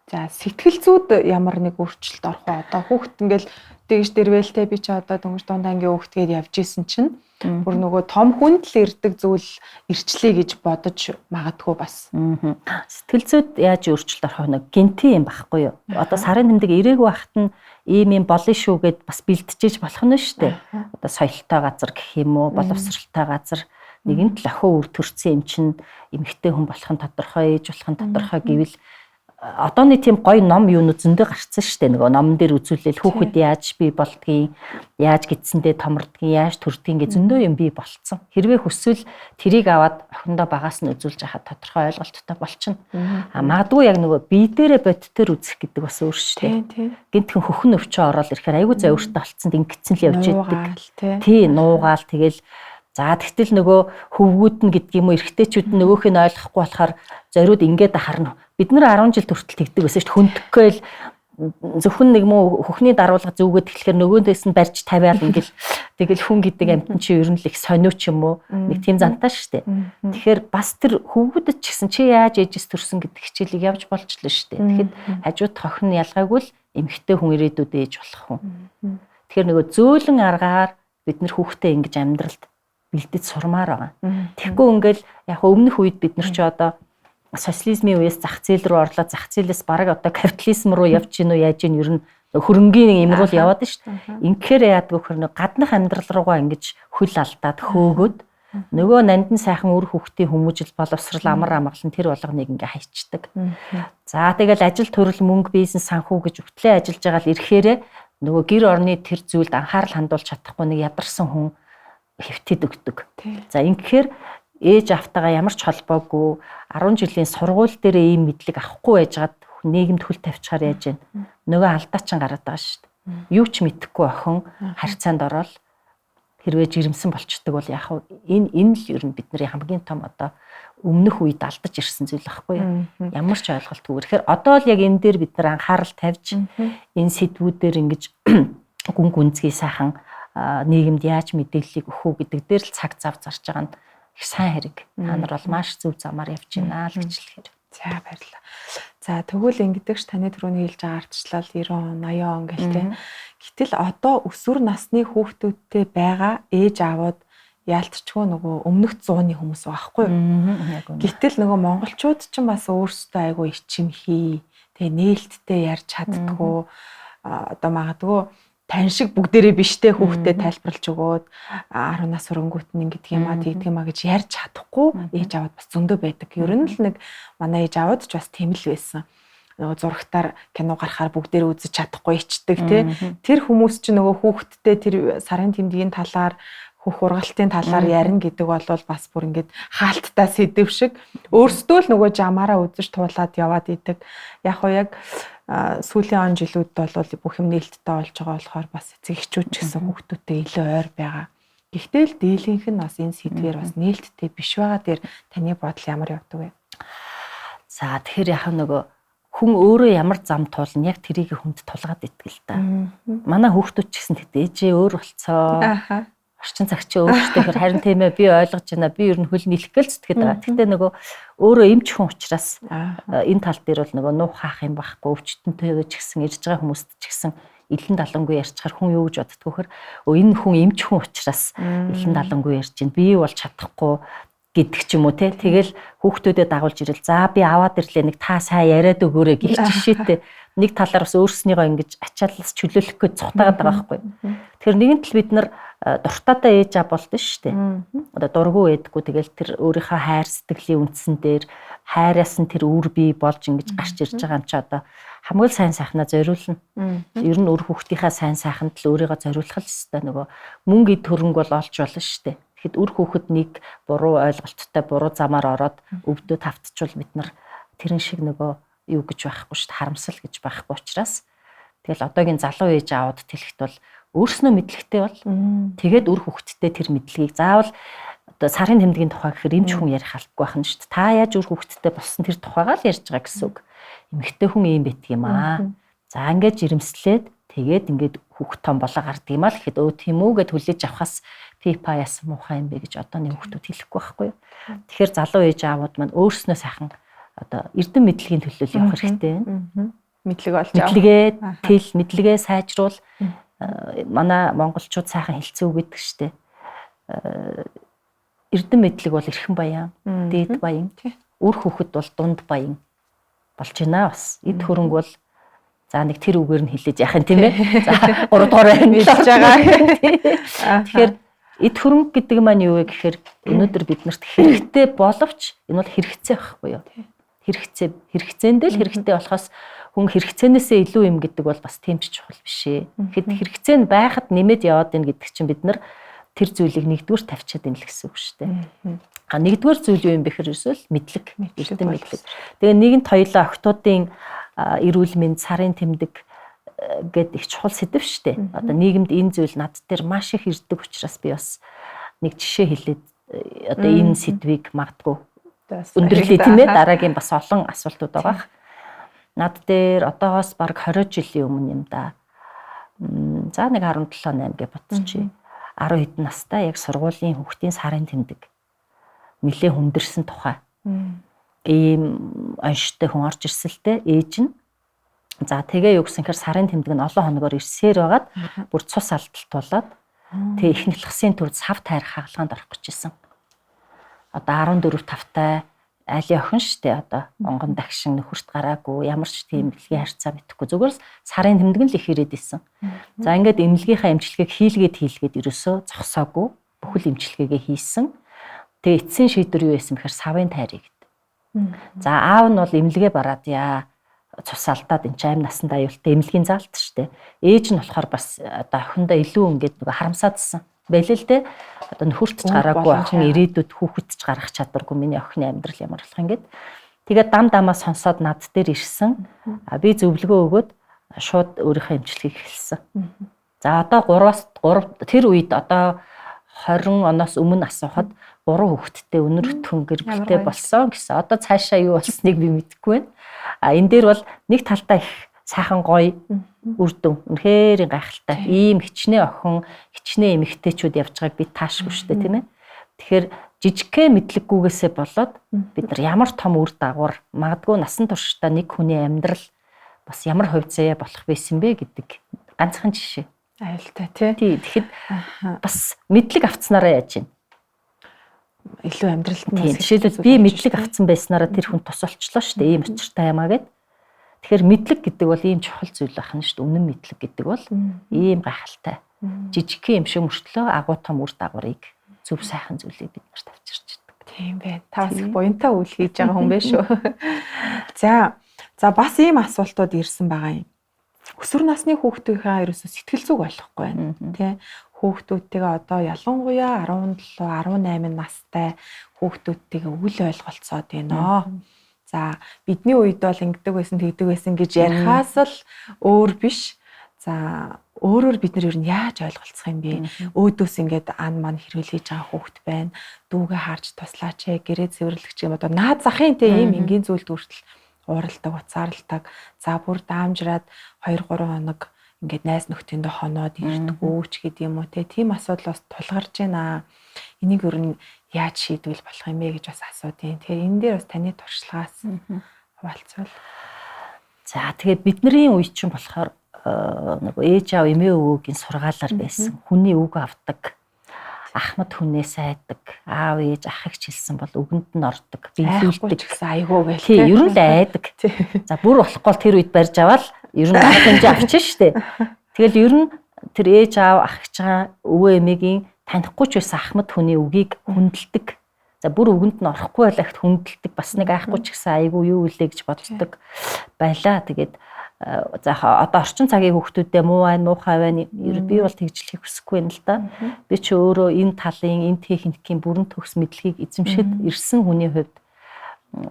За сэтгэл зүйд ямар нэг өөрчлөлт орох уу? Одоо хүүхэд ингээл дэгж дэрвэлтэй би чи одоо дөнгөж дунд ангийн хүүхдгээд явж исэн чинь бүр нөгөө том хүнд л ирдэг зүйл ирчлээ гэж бодож магадгүй бас. Сэтгэл зүйд яаж өөрчлөлт орох вэ? Гинти юм байхгүй юу? Одоо сарын тэмдэг ирээгүй байхад нь ийм юм болно шүү гэд бас бэлтжиж болох нь шүү дээ. Одоо соёлтой газар гэх юм уу, боловсралтай газар нэгэнт л охин үр төрсэн юм чинь эмэгтэй хүн болох нь тодорхой, ээж болох нь тодорхой гэвэл одооны тийм гоё ном юунууд зөндөө гарцсан шүү дээ. Нөгөө номон дээр үзүүлээл хүүхэд яаж бий болдгийг, яаж гидсэндээ томордгийг, яаж төрдгийг гэ зөндөө юм бий болцсон. Хэрвээ хүсвэл тэрийг аваад охиндоо багаас нь үзүүлж хахад тодорхой ойлголттой болчихно. А магадгүй яг нөгөө бие дээрээ бодтоор үзэх гэдэг бас өөр шүү дээ. Гинтхэн хөхн өвчөө ороод ирэхээр айгүй зовиртой болцсон, ингэцэн л явж идэг. Тий, нуугаал тэгэл. За тэгтэл нөгөө хөвгүүд нь гэдэг юм уу эрэгтэйчүүд нь нөгөөх нь ойлгохгүй болохоор зориуд ингээд харна. Бид нар 10 жил хүртэл тэгдэг байсан шүү дээ. Хүндэггүй л зөвхөн нэг муу хөхний даруулга зүгээд тэгэхээр нөгөөдөөс нь барьж тавиал ингээл тэгэл хүн гэдэг амьтан чи ер нь л их сонио ч юм уу нэг тийм зантай шүү дээ. Тэгэхээр бас тэр хөвгүүдэд ч гэсэн чи яаж ээжээс төрсөн гэдэг хичээлийг явж болчлоо шүү дээ. Тэгэхэд хажууд хохин ялгаагүй л эмэгтэй хүн ирээдүйд ээж болох хүн. Тэгэхээр нөгөө зөөлөн аргаар бид нар хүүхдээ ингэж амьдралд бэлдэж сурмаар байгаа. Тэгэхгүй ингээл яг өмнөх үед бид нар ч одоо социализмын үеэс зах зээл рүү орлоо, зах зээлээс бараг одоо капитализм руу явж гин үү яаж гин ер нь Хөрөнгийн эмгуул яваад шүү дээ. Инхээр яадаг вөхөр нэг гаднах амьдрал руугаа ингэж хөл алдаад хөөгөөд нөгөө нандин сайхан үр хүүхдийн хүмүүжил боловсрал амар амгалан тэр болгоныг ингээ хайчдаг. За тэгэл ажил төрөл мөнгө бизнес санхүү гэж өтлөө ажиллаж байгаа л ирэхээрээ нөгөө гэр орны тэр зүйлд анхаарал хандуулж чадахгүй нэг ядарсан хүн хэвтэд өгдөг. За ингэхээр ээж автагаа ямар ч холбоогүй 10 жилийн сургууль дээрээ ийм мэдлэг авахгүй байжгаад нийгэмд хөл тавьчихаар яаж вэ? Нөгөө алдаа чинь гараад байгаа шүү дээ. Юу ч мэдэхгүй охин харьцаанд ороод хэрвээ жирэмсэн болчдөг бол яг энэ л ер нь бидний хамгийн том одоо өмнөх үед алдаж ирсэн зүйл байхгүй юу? Ямар ч ойлголтгүй. Тэгэхээр одоо л яг энэ дээр бид нар анхаарал тавьж энэ сэдвүүдээр ингэж гүн гүнзгий сайхан нийгэмд яаж мэдээллийг өгөх үү гэдэг дээр л цаг зав зарж байгаа нь их сайн хэрэг. Та нар бол маш зөв замаар явж байна л гэж хэлэхээр. За баярлалаа. За тэгвэл ингэдэгч таны түрүүний хэлж байгаа ардчлал 90 он, 80 он гэл те. Гэтэл одоо өсвөр насны хүүхдүүдтэй байгаа ээж аавууд яалтчгүй нөгөө өмнөх зууны хүмүүс байхгүй юу? Гэтэл нөгөө монголчууд ч бас өөрсдөө айгүй ичимхий, тэгээ нээлттэй ярьж чаддггүй, одоо магадгүй тань шиг бүгдээрээ биш те хүүхдэд тайлбарлаж өгөөд 10 нас өрөнгөт нь ингэдэг юм а тэгдэг юм а гэж ярьж чадахгүй ээж аваад бас зөндөө байдаг. Ер нь л нэг манай ээж аваад ч бас тийм л байсан. Нөгөө зурагтаар кино гарахаар бүгдээрээ үзэж чадахгүй ичдэг те. Тэр хүмүүс чинь нөгөө хүүхдтэй тэр сарын тэмдгийн талаар хөх ургалтын талаар ярина гэдэг бол бас бүр ингээд хаалттай сэдв шиг өөрсдөө л нөгөө жамаараа үзэж туулаад яваад идэг. Яг уу яг сүүлийн он жилүүд бол бүх юм нээлттэй болж байгаа болохоор бас эцэг эхчүүд ч гэсэн хүүхдүүдтэй илүү ойр байгаа. Гэхдээ л дийлэнх нь бас энэ сэдвээр бас нээлттэй биш байгаа дээр таны бодол ямар явдаг вэ? За тэгэхээр яг нөгөө хүн өөрөө ямар зам туулна яг тэрийг хүнд тулгаад итгэл л та. Манай хүүхдүүд ч гэсэн тэгтээ ээжээ өөр болцоо. Орчин цаг чи өөрчлөлтөөр харин тийм ээ би ойлгож байна. Би ер нь хөл нийлэх гээл зүтгээд байгаа. Гэхдээ нөгөө өөрөө эмч хүн учраас энэ тал дээр бол нөгөө нуух хаах юм байхгүй. Өвчтөнтэйгээ ч гэсэн ирж байгаа хүмүүст ч гэсэн илэн далангүй ярьчихар хүн юу гэж боддгоо хөр энэ хүн эмч хүн учраас илэн далангүй ярьж байна. Би бол чадахгүй гэдэг ч юм уу те. Тэгэл хүүхдүүдэд дагуулж ирэл. За би аваад ирлээ нэг та сайн яриад өгөөрэй гэх жишээтэй. Нэг талаар бас өөрснийгөө ингэж ачааллаас чөлөөлөх гэж цухтаагаад байгаа байхгүй. Тэгэхээр нэгэн тал бид нар дуртайдаа ээж аа болдсон шүү дээ. Одоо дургу ээдгүү тэгэл тэр өөрийнхөө хайр сэтгэлийн үндсэн дээр хайраас нь тэр үр бий болж ингэж гарч ирж байгаа юм чи одоо хамгийн сайн сайхнаа зориулна. Ер нь үр хүүхдийнхаа сайн сайханд л өөрийгөө зориулах л ёстой. Нөгөө мөнгө эд хөрөнгө бол олж болно шүү дээ. Тэгэхэд үр хүүхэд нэг буруу ойлголттой буруу замаар ороод өвдөө тавтчвал бид нар тэрэн шиг нөгөө юу гэж байхгүй шүү дээ. Харамсал гэж байхгүй учраас тэгэл одоогийн залуу ээж аауд тэлэхт бол өөрснөө мэдлэгтэй бол тэгээд үр хүүхэдтэй тэр мэдлэгийг заавал одоо сарын тэмдгийн тухай гэхээр эмч хүн ярих албагүй байх нь шүү дээ. Та яаж үр хүүхэдтэй болсон тэр тухайгаа л ярьж байгаа гэсэн үг. Эмэгтэй хүн ийм байдаг юм аа. За ингээд жирэмслээд тэгээд ингээд хүүхэд том болоо гардаг юм аа л гэхэд өө тийм үү гэд хүлээж авахаас пипа яасан муухай юм бэ гэж одооны хүүхдүүд хэлэхгүй байхгүй юу. Тэгэхээр залуу ээж аавууд маань өөрснөө сайхан одоо эрдэм мэдлэгийн төлөө л явах хэрэгтэй байна. Мэдлэг олж авах. Мэдлэгээ тэл, мэдлэгээ сайжруул. Манай монголчууд сайхан хэлцүү гэдэг штэ. Эрдэм мэдлэг бол эрхэн баян, дээд баян, үр хүүхэд бол дунд баян болж байна бас. Эд хөрөнгө бол за нэг тэр үгээр нь хэлээж яах юм тийм ээ. За 3 дугаар байрны хэлж байгаа. Тэгэхээр эд хөрөнгө гэдэг маань юу вэ гэхээр өнөөдөр биднэрт хэрэгтэй боловч энэ бол хэрэгцээ байхгүй юу? Хэрэгцээ, хэрэгцээндээ л хэрэгтэй болохоос хүн хэрэгцээнээсээ илүү юм гэдэг бол бас тийм ч чухал биш ээ. Тэгэхэд хэрэгцээ нь байхад нэмээд яваад байна гэдэг чинь бид нар тэр зүйлийг нэгдүгээр тавьчаад байна л гэсэн үг шүү дээ. А нэгдүгээр зүйл юу юм бэ гэхээр ерөөсөө л мэдлэг, эрдэм мэдлэг. Тэгээ нэгэнт хоёлаа охтуудын эрүүл мэнд, сарын тэмдэг гэд их чухал сэдэв шүү дээ. Одоо нийгэмд энэ зүйл над дээр маш их ирдэг учраас би бас нэг жишээ хэлээд одоо энэ сэдвийг магадгүй өндөрлөе тийм ээ. Дараагийн бас олон асуултууд байгаа. Над дээр одоогоос бараг 20 жилийн өмнө юм да. За нэг 17 8 гэж бодчихъя. 10 хэдэн настай яг сургуулийн хүүхдийн сарын тэмдэг нэлээ хүндэрсэн тухай. Ийм онштой хүн орж ирсэн л дээ ээж нь. За тэгээ юу гэсэн хэр сарын тэмдэг нь олон хоногор ирсээр байгаад бүр цус алдалт болоод тэгээ их нэлхсийн төвд сав тайрах хагалгаанд орох гэж исэн. Одоо 14 тавтай айлын охин штэ одоо онгон дагшин нөхөрт гараагүй ямар ч тийм бэлгийн харьцаа мэдэхгүй зүгээр л сарын тэмдэг нь л их ирээд исэн. За ингээд эмнэлгийнхаа эмчилгээг хийлгээд ерөөсөө зогсоогүй бүхэл эмчилгээгээ хийсэн. Тэгээ эцсийн шийдвэр юу байсан бэхээр савын тайрыг гэдэг. За аав нь бол эмнэлгээ бараад яа цус алдаад энэ ч аим насанд аюултай эмнэлгийн заалт штэ. Ээж нь болохоор бас одоо охиндоо илүү ингээд нөгөө харамсаадсан. Байлээ л дээ. Одоо нөхөрт ч гараагүй охин ирээдүйд хүүхэд ч гаргах чадваргүй миний охины амьдрал ямар болох ингээд. Тэгээд дам дамаа сонсоод над дээр ирсэн. А би зөвлөгөө өгөөд шууд өөрийнхөө эмчилгээг эхэлсэн. За одоо 3 тэр үед одоо 20 оноос өмнө асуухад 3 хүүхэдтэй өнөр өтгөн гэр бүлтэй болсон гэсэн. Одоо цаашаа юу болсныг би мэдэхгүй байна. А энэ дээр бол нэг талдаа их сайхан гоё үр дүн үнэхээр гайхалтай. Ийм хичнээн охин, хичнээн эмэгтэйчүүд явж байгааг би таашгүй шүү дээ, тийм ээ. Тэгэхээр жижигхэн мэдлэггүйгээсээ болоод бид нар ямар том үр дагавар, магадгүй насан туршдаа нэг хүний амьдрал бас ямар хувь заяа болох байсан бэ гэдэг ганцхан жишээ. Аюултай тий. Тий, тэгэхэд бас мэдлэг авцсанараа яаж юм? Илүү амьдралд нь жишээлбэл би мэдлэг авцсан байснараа тэр хүн тус олчлоо шүү дээ. Ийм учиртай юм аа гэд. Тэгэхээр мэдлэг гэдэг бол ийм чухал зүйл байна шүү дээ. Үнэн мэдлэг гэдэг бол ийм гайхалтай. Жижигхэн юм шиг мөртлөө агуу том үр дагаврыг зөв сайхан зүйлийг бид нарт авчирч идэг. Тийм байна. Та бас их буянтай үйл хийж байгаа хүн байх шүү. За бас ийм асуултууд ирсэн байгаа юм. Өсвөр насны хүүхдийнхээ ерөөсөө сэтгэл зүг ойлгохгүй байна. Тэ? Хүүхдүүдтэйгээ одоо ялангуяа 17, 18 настай хүүхдүүдтэйгээ үл ойлголцоод байна. За бидний үед бол ингэдэг байсан, тэгдэг байсан гэж ярихаас л өөр биш. За өөрөөр бид нар ер нь яаж ойлголцох юм бэ? Өөдөөс ингээд ан ман хэрүүлж байгаа хүүхэд байна. Дүүгээ харж туслаач ээ, гэрээ цэвэрлэгч юм одоо наад захын те ийм энгийн зүйлд хүртэл ууралдаг, уцаарладаг. За бүр даамжраад 2 3 хоног ингээд найз нөхдөндөө хоноод ирдгүү ч гэдэг юм уу те. Тийм асуудал бас тулгарч байна. Энийг ер нь яаж шийдвэл болох юм бэ гэж бас асуудیں۔ Тэгэхээр энэ дээр бас таны туршлагаас хуваалцвал. За тэгээд бидний үе чинь болохоор нөгөө ээж аав эмээ өвөөгийн сургаалаар байсан. Хүний үг авдаг. Ахмад хүнээс айдаг. Аав ээж ах эгч хэлсэн бол үгэнд нь ордог. Биелүүлдэг гэсэн айгуу гээл. Тий, ер нь л айдаг. За бүр болохгүй бол тэр үед барьж аваад ер нь арга хэмжээ авчин штэ. Тэгэл ер нь тэр ээж аав ах эгчгаа өвөө эмээгийн танихгүй ч байсан ахмад хүний үгийг хүндэлдэг. За бүр үгэнд нь орохгүй байлагт хүндэлдэг. Бас нэг айхгүй ч гэсэн айгүй юу үлээ гэж боддог байлаа. Тэгээд за одоо орчин цагийн хүүхдүүдээ муу байна, муухай байна. Би бол тэгжлэхийг хүсэхгүй байна л да. Би чи өөрөө энэ талын, энэ техникийн бүрэн төгс мэдлэгийг эзэмшээд ирсэн хүний хувьд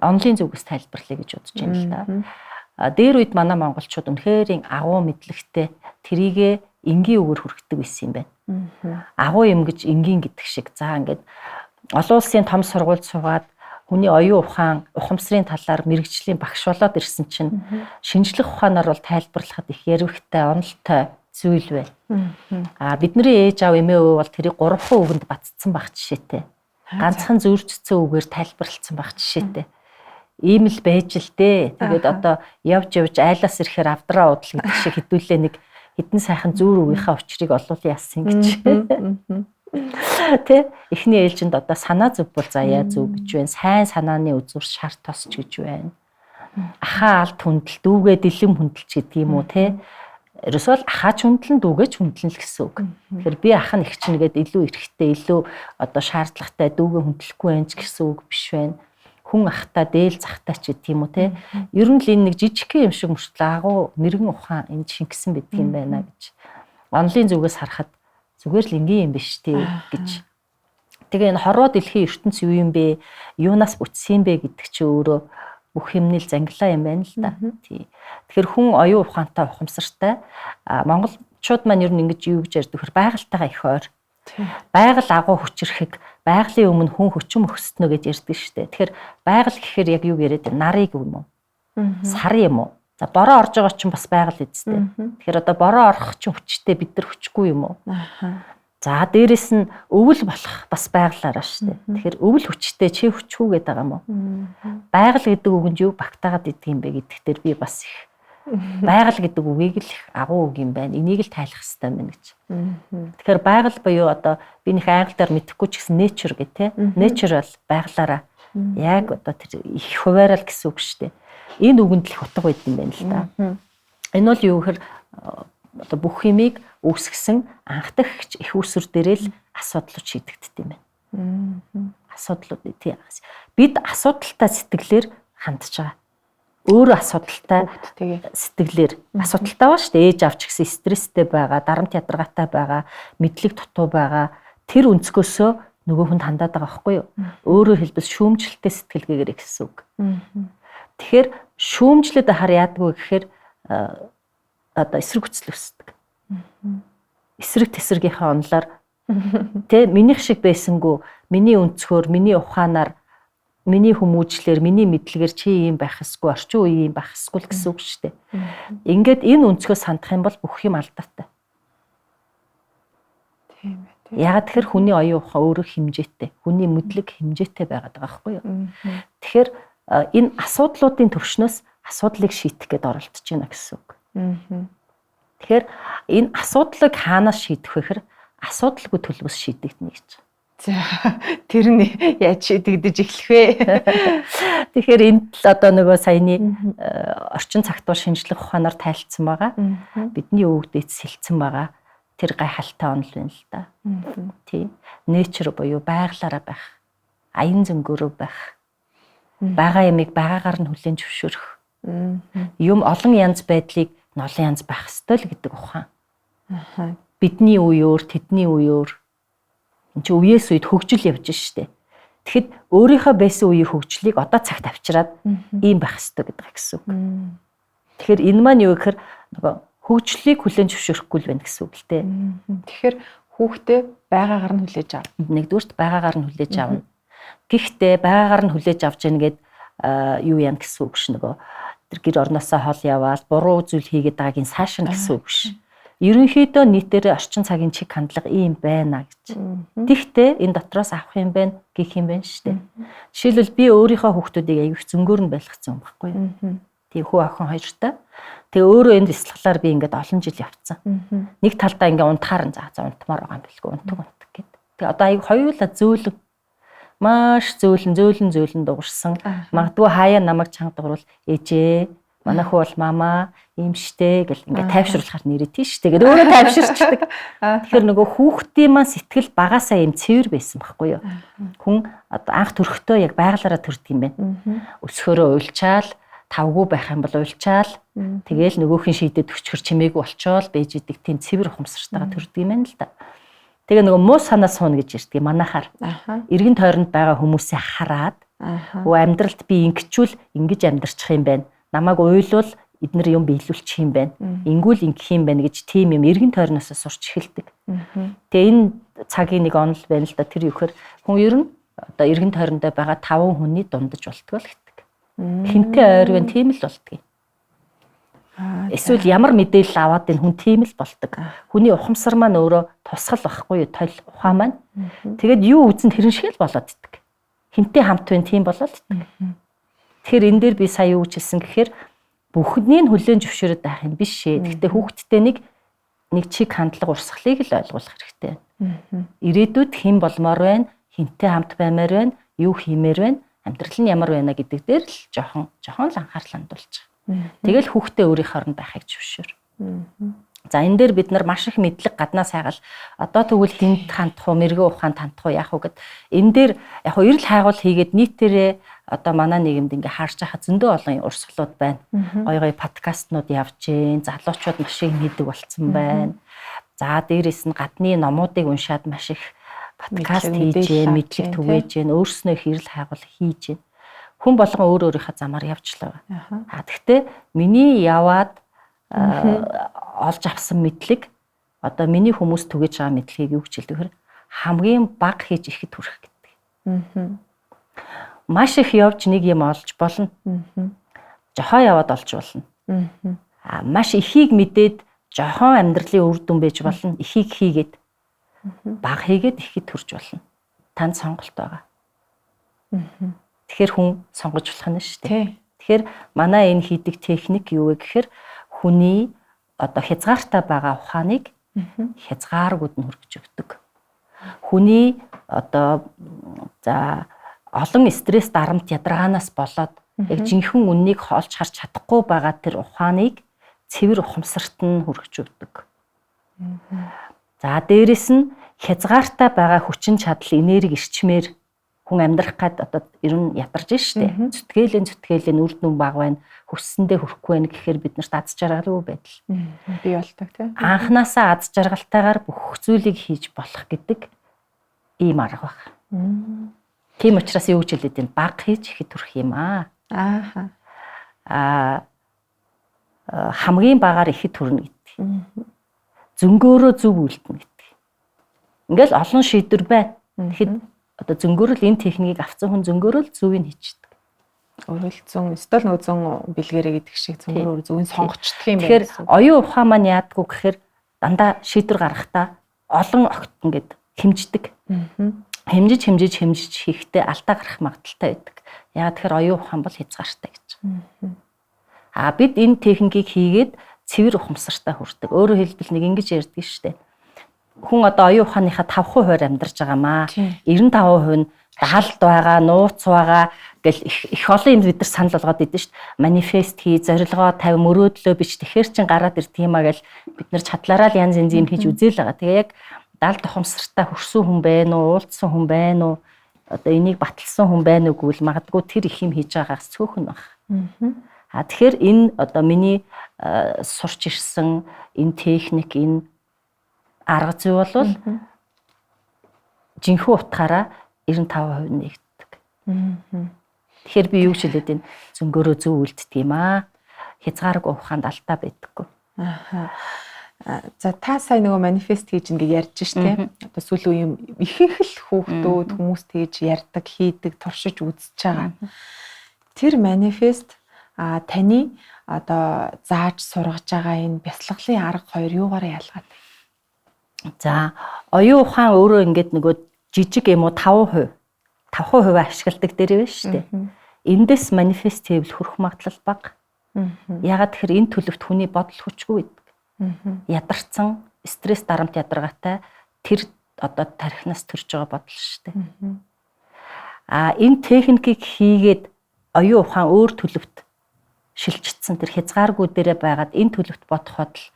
онлын зүгээс тайлбарлая гэж бодож байна л да. Дээр үед манай монголчууд үнэхээр агуу мэдлэгтэй тэрийгэ энгийн үгээр хүргэдэг байсан юм байна. Агуу юм гэж энгийн гэдэг шиг. За ингээд олон улсын том сургуульд суугаад хүний оюун ухаан, ухамсарын талаар мэрэгжлийн багш болоод ирсэн чинь шинжлэх ухаанаар бол тайлбарлахад их ярвигтай, онолтой зүйл байна. Аа бидний ээж аав эмээ өвөө бол тэрийг 3 үгэнд батцсан байх жишээтэй. Ганцхан зүүрчсэн үгээр тайлбарлалцсан байх жишээтэй. Ийм л байж л дээ. Тэгээд одоо явж явж айлаас ирэхээр авдраа удал гэдэг шиг хэдүүлээ нэг хэдэн сайхан зүүр үгийнхаа учрыг олуулъя яасан гэж. Тэ эхний ээлжинд одоо санаа зөв бол заяа зөв гэж байна. Сайн санааны үзүүр шар тосч гэж байна. Ахаа алд хүндэл дүүгээ дэлэм хүндэлч гэдэг юм уу те. Ерөөсөө л ахаач хүндлэн дүүгээч хүндлэн л гэсэн үг. Тэгэхээр би ах нь их чинь гээд илүү эрхтэй, илүү одоо шаардлагатай дүүгээ хүндлэхгүй байх ч гэсэн үг биш байна. Хүн ахта дээл захтай ч гэдэг юм уу те. Ер нь л энэ нэг жижигхэн юм шиг мөртлөө агуу мэрэгэн ухаан энд шингэсэн байдаг юм байна гэж. Онлын зүгээс харахад зүгээр л энгийн юм биш тий гэж. Тэгээ энэ хорвоо дэлхийн ертөнц юу юм бэ? Юунаас бүтсэн юм бэ гэдэг чи өөрөө бүх юмны л зангилаа юм байна л да. Тий. Тэгэхээр хүн оюун ухаантай, ухамсартай. Монголчууд маань ер нь ингэж юу гэж ярьдаг вөхөр байгальтайгаа их ойр. Байгаль агуу хүчрэхэг, байгалийн өмнө хүн хүчин мөхсдөнө гэж ярьдаг шүү дээ. Тэгэхээр байгаль гэхээр яг юу яриад байна? Нарыг юм уу? Сар юм уу? За бороо орж байгаа чинь бас байгаль эзтэй. Тэгэхээр одоо бороо орох чинь хүчтэй бид нар хүчгүй юм уу? За дээрэс нь өвөл болох бас байгалаараа шүү дээ. Тэгэхээр өвөл хүчтэй чи хүчгүй гэдэг байгаа юм уу? Байгаль гэдэг үг нь юу багтаагаад идэг юм бэ гэдэгтэр би бас их байгаль гэдэг үгийг л их агуу үг юм байна. Энийг л тайлах хэрэгтэй байна гэж. Тэгэхээр байгаль буюу одоо би нэх англиар мэдэхгүй ч гэсэн nature гэх те. Nature бол байгалаараа Яг одоо тэр их хуваарал гэсэн үг шүү дээ. Энэ үгэнд л их утга байд юм байна л да. Энэ бол юу гэхээр одоо бүх юмыг үүсгэсэн анхдагч их үүсвэр дээрээ л асуудлууд шийдэгддэг юм байна. Асуудлууд тий. Бид асуудалтай сэтгэлээр хандж байгаа. Өөрөө асуудалтай сэтгэлээр асуудалтай ба шүү дээ. Ээж авч гэсэн стресстэй байгаа, дарамт ядаргаатай байгаа, мэдлэг дутуу байгаа. Тэр өнцгөөсөө нөгөө хүнд хандаад байгаа байхгүй юу? Өөрөөр хэлбэл шүүмжлэлтэй сэтгэлгээгээр гэсэн үг. Тэгэхээр шүүмжлээд ахаар яадгүй гэхээр одоо эсрэг хүсэл өсдөг. Эсрэг тэсрэгийнхээ онолоор тэ минийх шиг байсангүй, миний өнцгөр, миний ухаанаар, миний хүмүүжлэр, миний мэдлэгээр чи ийм байх ёсгүй, орчин үе ийм байх ёсгүй л гэсэн үг шүү дээ. Ингээд энэ өнцгөөс хандах юм бол бүх юм алдаатай. Тийм ээ. Тийм. Яагаад тэгэхээр хүний оюун ухаан өөрөө хэмжээтэй, хүний мэдлэг хэмжээтэй байгаад байгаа байхгүй юу? Тэгэхээр энэ асуудлуудын төвшнөөс асуудлыг шийдэх гээд оролдож байна гэсэн үг. Тэгэхээр энэ асуудлыг хаанаас шийдэх вэ гэхээр асуудалгүй төлөвөөс шийдэгдэнэ гэж. За тэр нь яаж шийдэгдэж эхлэх вэ? Тэгэхээр энд л одоо нөгөө саяны орчин цагтуу шинжлэх ухаанаар тайлцсан байгаа. Бидний өвгдөөд сэлцэн байгаа. Тэр гайхалтай онол байна л да. Тий. Nature буюу байглаараа байх. Аян зөнгөөрөө байх. Бага ямыг байгаагаар нь хүлээн зөвшөөрөх. Юм олон янз байдлыг олон янз байх ёстой л гэдэг ухаан. Бидний үе өөр, тэдний үе өөр. Энд чинь үеэс үед хөгжил явж штэ. Тэгэхэд өөрийнхөө байсан үеийн хөгжлийг одоо цагт авчираад ийм байх ёстой гэдэг гэсэн үг. Тэгэхээр энэ маань юу гэхээр нөгөө хөгжлийг хүлээн зөвшөөрөхгүй л байна гэсэн үг л дээ. Тэгэхээр хүүхдээ байгаагаар нь хүлээж авна. Нэгдүгüрт байгаагаар нь хүлээж авна. Гэхдээ байгаагаар нь хүлээж авч яах гээд юу яана гэсэн үг ш нөгөө тэр гэр орноосоо хол яваал буруу зүйл хийгээд байгаагийн саашна гэсэн үг ш. Ерөнхийдөө нийтээр орчин цагийн чиг хандлага ийм байна гэж. Тэгтээ энэ дотроос авах юм байна, гих юм байна шүү дээ. Жишээлбэл би өөрийнхөө хүүхдүүдийг аягүй зөнгөөр нь байлгацсан юм баггүй юу? Тэг хүү охин хоёртой. Тэгээ өөрөө энэ бяцлаглаар би ингээд олон жил явцсан. Нэг талдаа ингээд унтахаар нь за унтмаар байгаа юм билгүй унтаг гэд. Тэгээ одоо аягүй хоёулаа зөөлөн маш зөөлөн дуурсан. Магадгүй хаяа намайг чанга дуурвал ээжээ манай хүү бол мама ийм штэ гэл ингээд тайвшруулахаар нэрээ тийш штэ гэд өөрөө тайвширчдаг. Тэгэхээр нөгөө хүүхдийн маань сэтгэл багасаа ийм цэвэр байсан байхгүй юу? Хүн одоо анх төрөхдөө яг байглаараа төрдөг юм байна. Өсгөөрөө уйлчаал, тавгүй байх юм бол уйлчаал, тэгээл нөгөөхин шийдээд өчгөр чимээгүй болчоол байж идэг тийм цэвэр ухамсартайгаа төрдөг юм байна л да. Тэгээ нөгөө муу санаа сууна гэж ярьдаг манайхаар. Эргэн тойронд байгаа хүмүүсээ хараад өө амьдралд би ингэчүүл ингэж амьдрчих юм байна. Намайг уйлвал эднэр юм биелүүлчих юм байна. Ингүүл ингэх юм байна гэж тийм юм эргэн тойроноос сурч эхэлдэг. Тэгээ энэ цагийн нэг онол байна л да. Тэр юу гэхээр хүн ер нь одоо эргэн тойрондоо байгаа 5 хүний дундаж болтгоо л гэдэг. Хинтээ ойр байна тийм л болдгийг. Эсвэл ямар мэдээлэл аваад энэ хүн тийм л болдог. Хүний ухамсар маань өөрөө тусгал байхгүй юу? Толь ухаан маань. Тэгээд юу үзэн тэрэн шиг л болоод иддэг. Хинтээ хамт байна тийм болоод иддэг. Тэгэхээр энэ дээр би сая юу гэж хэлсэн гэхээр бүхнийг хүлээн зөвшөөрöd байх юм биш ээ. Гэхдээ хүүхдтэй нэг чиг хандлага урсгалыг л ойлгуулах хэрэгтэй. Ирээдүйд хэн болмоор байна, хинтээ хамт баймаар байна, юу хиймээр байна, амьдрал нь ямар байна гэдэг дээр л жоохон л анхаарал хандуулж байгаа. Тэгэл хүүхдээ өөрийнхөөр нь байхыг зөвшөөр. За энэ дээр бид нар маш их мэдлэг гаднаас хайгаал одоо тэгвэл хүнд хандах уу, мэрэгэн ухаанд хандах уу, яах уу гэд энэ дээр яг хөө эрэл хайгуул хийгээд нийтээрээ одоо манай нийгэмд ингээ харж байхад зөндөө олон урсгалууд байна. Гой гой подкастнууд явж гин, залуучууд маш их хийдэг болцсон байна. За дээрээс нь гадны номуудыг уншаад маш их подкаст хийж гин, мэдлэг түгээж гин, өөрснөө их эрэл хайгуул хийж гин. Хүн болгон өөр өөрийнхөө замаар явж л байгаа. А тэгтээ миний яваад олж авсан мэдлэг одоо миний хүмүүс түгээж байгаа мэдлэгийг юу гэж хэлдэг вэ? Хамгийн бага хийж ихэд хүрэх гэдэг. Маш их явж нэг юм олж болно. Жохоо яваад олж болно. А маш ихийг мэдээд жохон амьдралын үр дүн байж болно. Ихийг хийгээд бага хийгээд ихэд хүрч болно. Танд сонголт байгаа. Тэгэхээр хүн сонгож болох нь шүү дээ. Тэгэхээр манай энэ хийдэг техник юу вэ гэхээр хүний одоо хязгаартай байгаа ухааныг хязгааргүйд нь хүргэж өгдөг. Хүний одоо за Олон стресс, дарамт, ядаргаанаас болоод яг жинхэнэ үннийг олж харж чадахгүй байгаа тэр ухааныг цэвэр ухамсарт нь хүргэж өгдөг. За дээрэс нь хязгаартай байгаа хүчин чадал, энерги, эрчмээр хүн амьдрах гад одоо ер нь ядарч штэ. Зүтгэлэн үр дүн бага байна. Хүссэндээ хүрэхгүй байна гэхээр бид нарт аз жаргалгүй байдал бий болдог тийм. Анханасаа аз жаргалтайгаар бүх зүйлийг хийж болох гэдэг ийм арга баг. Тийм учраас юу гэж хэлээд байна? Баг хийж ихэд төрөх юм аа. Ааха. Аа хамгийн багаар ихэд төрнө гэдэг. Зөнгөөрөө зөв үйлдэнэ гэдэг. Ингээл олон шийдвэр байна. Тэгэхэд одоо зөнгөөрөл энэ техникийг авсан хүн зөнгөөрөл зөвийг хийчдэг. Өөрөөр зөн өстөл нөгөө зөн бэлгээрээ гэдэг шиг зөнгөөр зөвийг сонгочдөг юм байна. Тэгэхээр оюун ухаан маань яадгүй гэхээр дандаа шийдвэр гаргахдаа олон огт ингээд хэмждэг. Хэмжиж хэмжиж хэмжиж хийхдээ алдаа гарах магадлалтай байдаг. Яагаад тэгэхээр оюун ухаан бол хязгаартай гэж. А бид энэ техникийг хийгээд цэвэр ухамсартай хүрдэг. Өөрөөр хэлбэл нэг ингэж ярьдаг шүү дээ. Хүн одоо оюун ухааныхаа 5% амьдарч байгаамаа. 95% нь даалд байгаа, нууц байгаа гэл их олон юм бид нар санал болгоод идэв шүү дээ. Манифест хий, зорилгоо тавь, мөрөөдлөө бич тэгэхэр чин гараад ирдэг юм а гэл бид нар чадлаараа л янз янз юм хийж үзээл байгаа. Тэгээ яг даалд ухамсартай хүрсэн хүн байна уу, уулзсан хүн байна уу, одоо энийг баталсан хүн байна уу гэвэл магадгүй тэр их юм хийж байгаагаас цөөхөн баг. А тэгэхээр энэ одоо миний сурч ирсэн энэ техник, энэ арга зүй бол жинхэнэ утгаараа 95% нэгддэг. Тэгэхээр би юу гэж хэлээд байна? Зөнгөөрөө зөв үлддэг юм аа. Хязгааргүй ухаанд алдаа байдаггүй. Аха. За та сая нөгөө манифест хийж ингээ ярьж ш тэ. Одоо сүүлийн үеийн ихэнх л хүүхдүүд хүмүүс тэгж ярьдаг, хийдэг, туршиж үзэж байгаа. Тэр манифест таны одоо зааж сургаж байгаа энэ бясалгалын арга хоёр юугаараа ялгаатай? За оюун ухаан өөрөө ингээд нөгөө жижиг юм уу 5% 5% ашигладаг дээр байна шүү дээ. Эндээс манифест хийвэл хөрөх магадлал бага. Ягаад тэгэхээр энэ төлөвт хүний бодол хүчгүй байдаг. Ядарсан, стресс, дарамт, ядаргаатай тэр одоо тархинаас төрж байгаа бодол шүү дээ. А энэ техникийг хийгээд оюун ухаан өөр төлөвт шилжчихсэн, тэр хязгааргүй дээрээ байгаад энэ төлөвт бодох бодол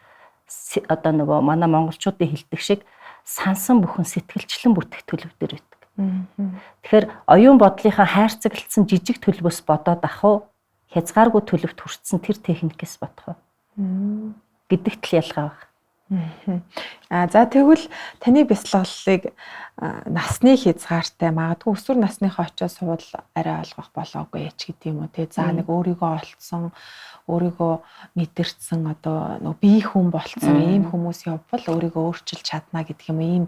одоо нөгөө манай монголчуудын хэлдэг шиг сансан бүхэн сэтгэлчлэн бүтэх төлөв дээр байдаг. Тэгэхээр оюун бодлынхаа хайрцаглалцсан жижиг төлөвөөс бодоод ах уу, хязгааргүй төлөвт хүртсэн тэр техникээс бодох уу гэдэгт л ялгаа байна. А за тэгвэл таны бясалгалыг насны хязгаартай магадгүй өсвөр насныхаа очиод сувал арай олгох болоогүй ч гэдэг юм уу те. За нэг өөрийгөө олцсон, өөрийгөө мэдэрсэн одоо нөгөө бие хүн болцсон ийм хүмүүс явбал өөрийгөө өөрчилж чадна гэдэг юм ийм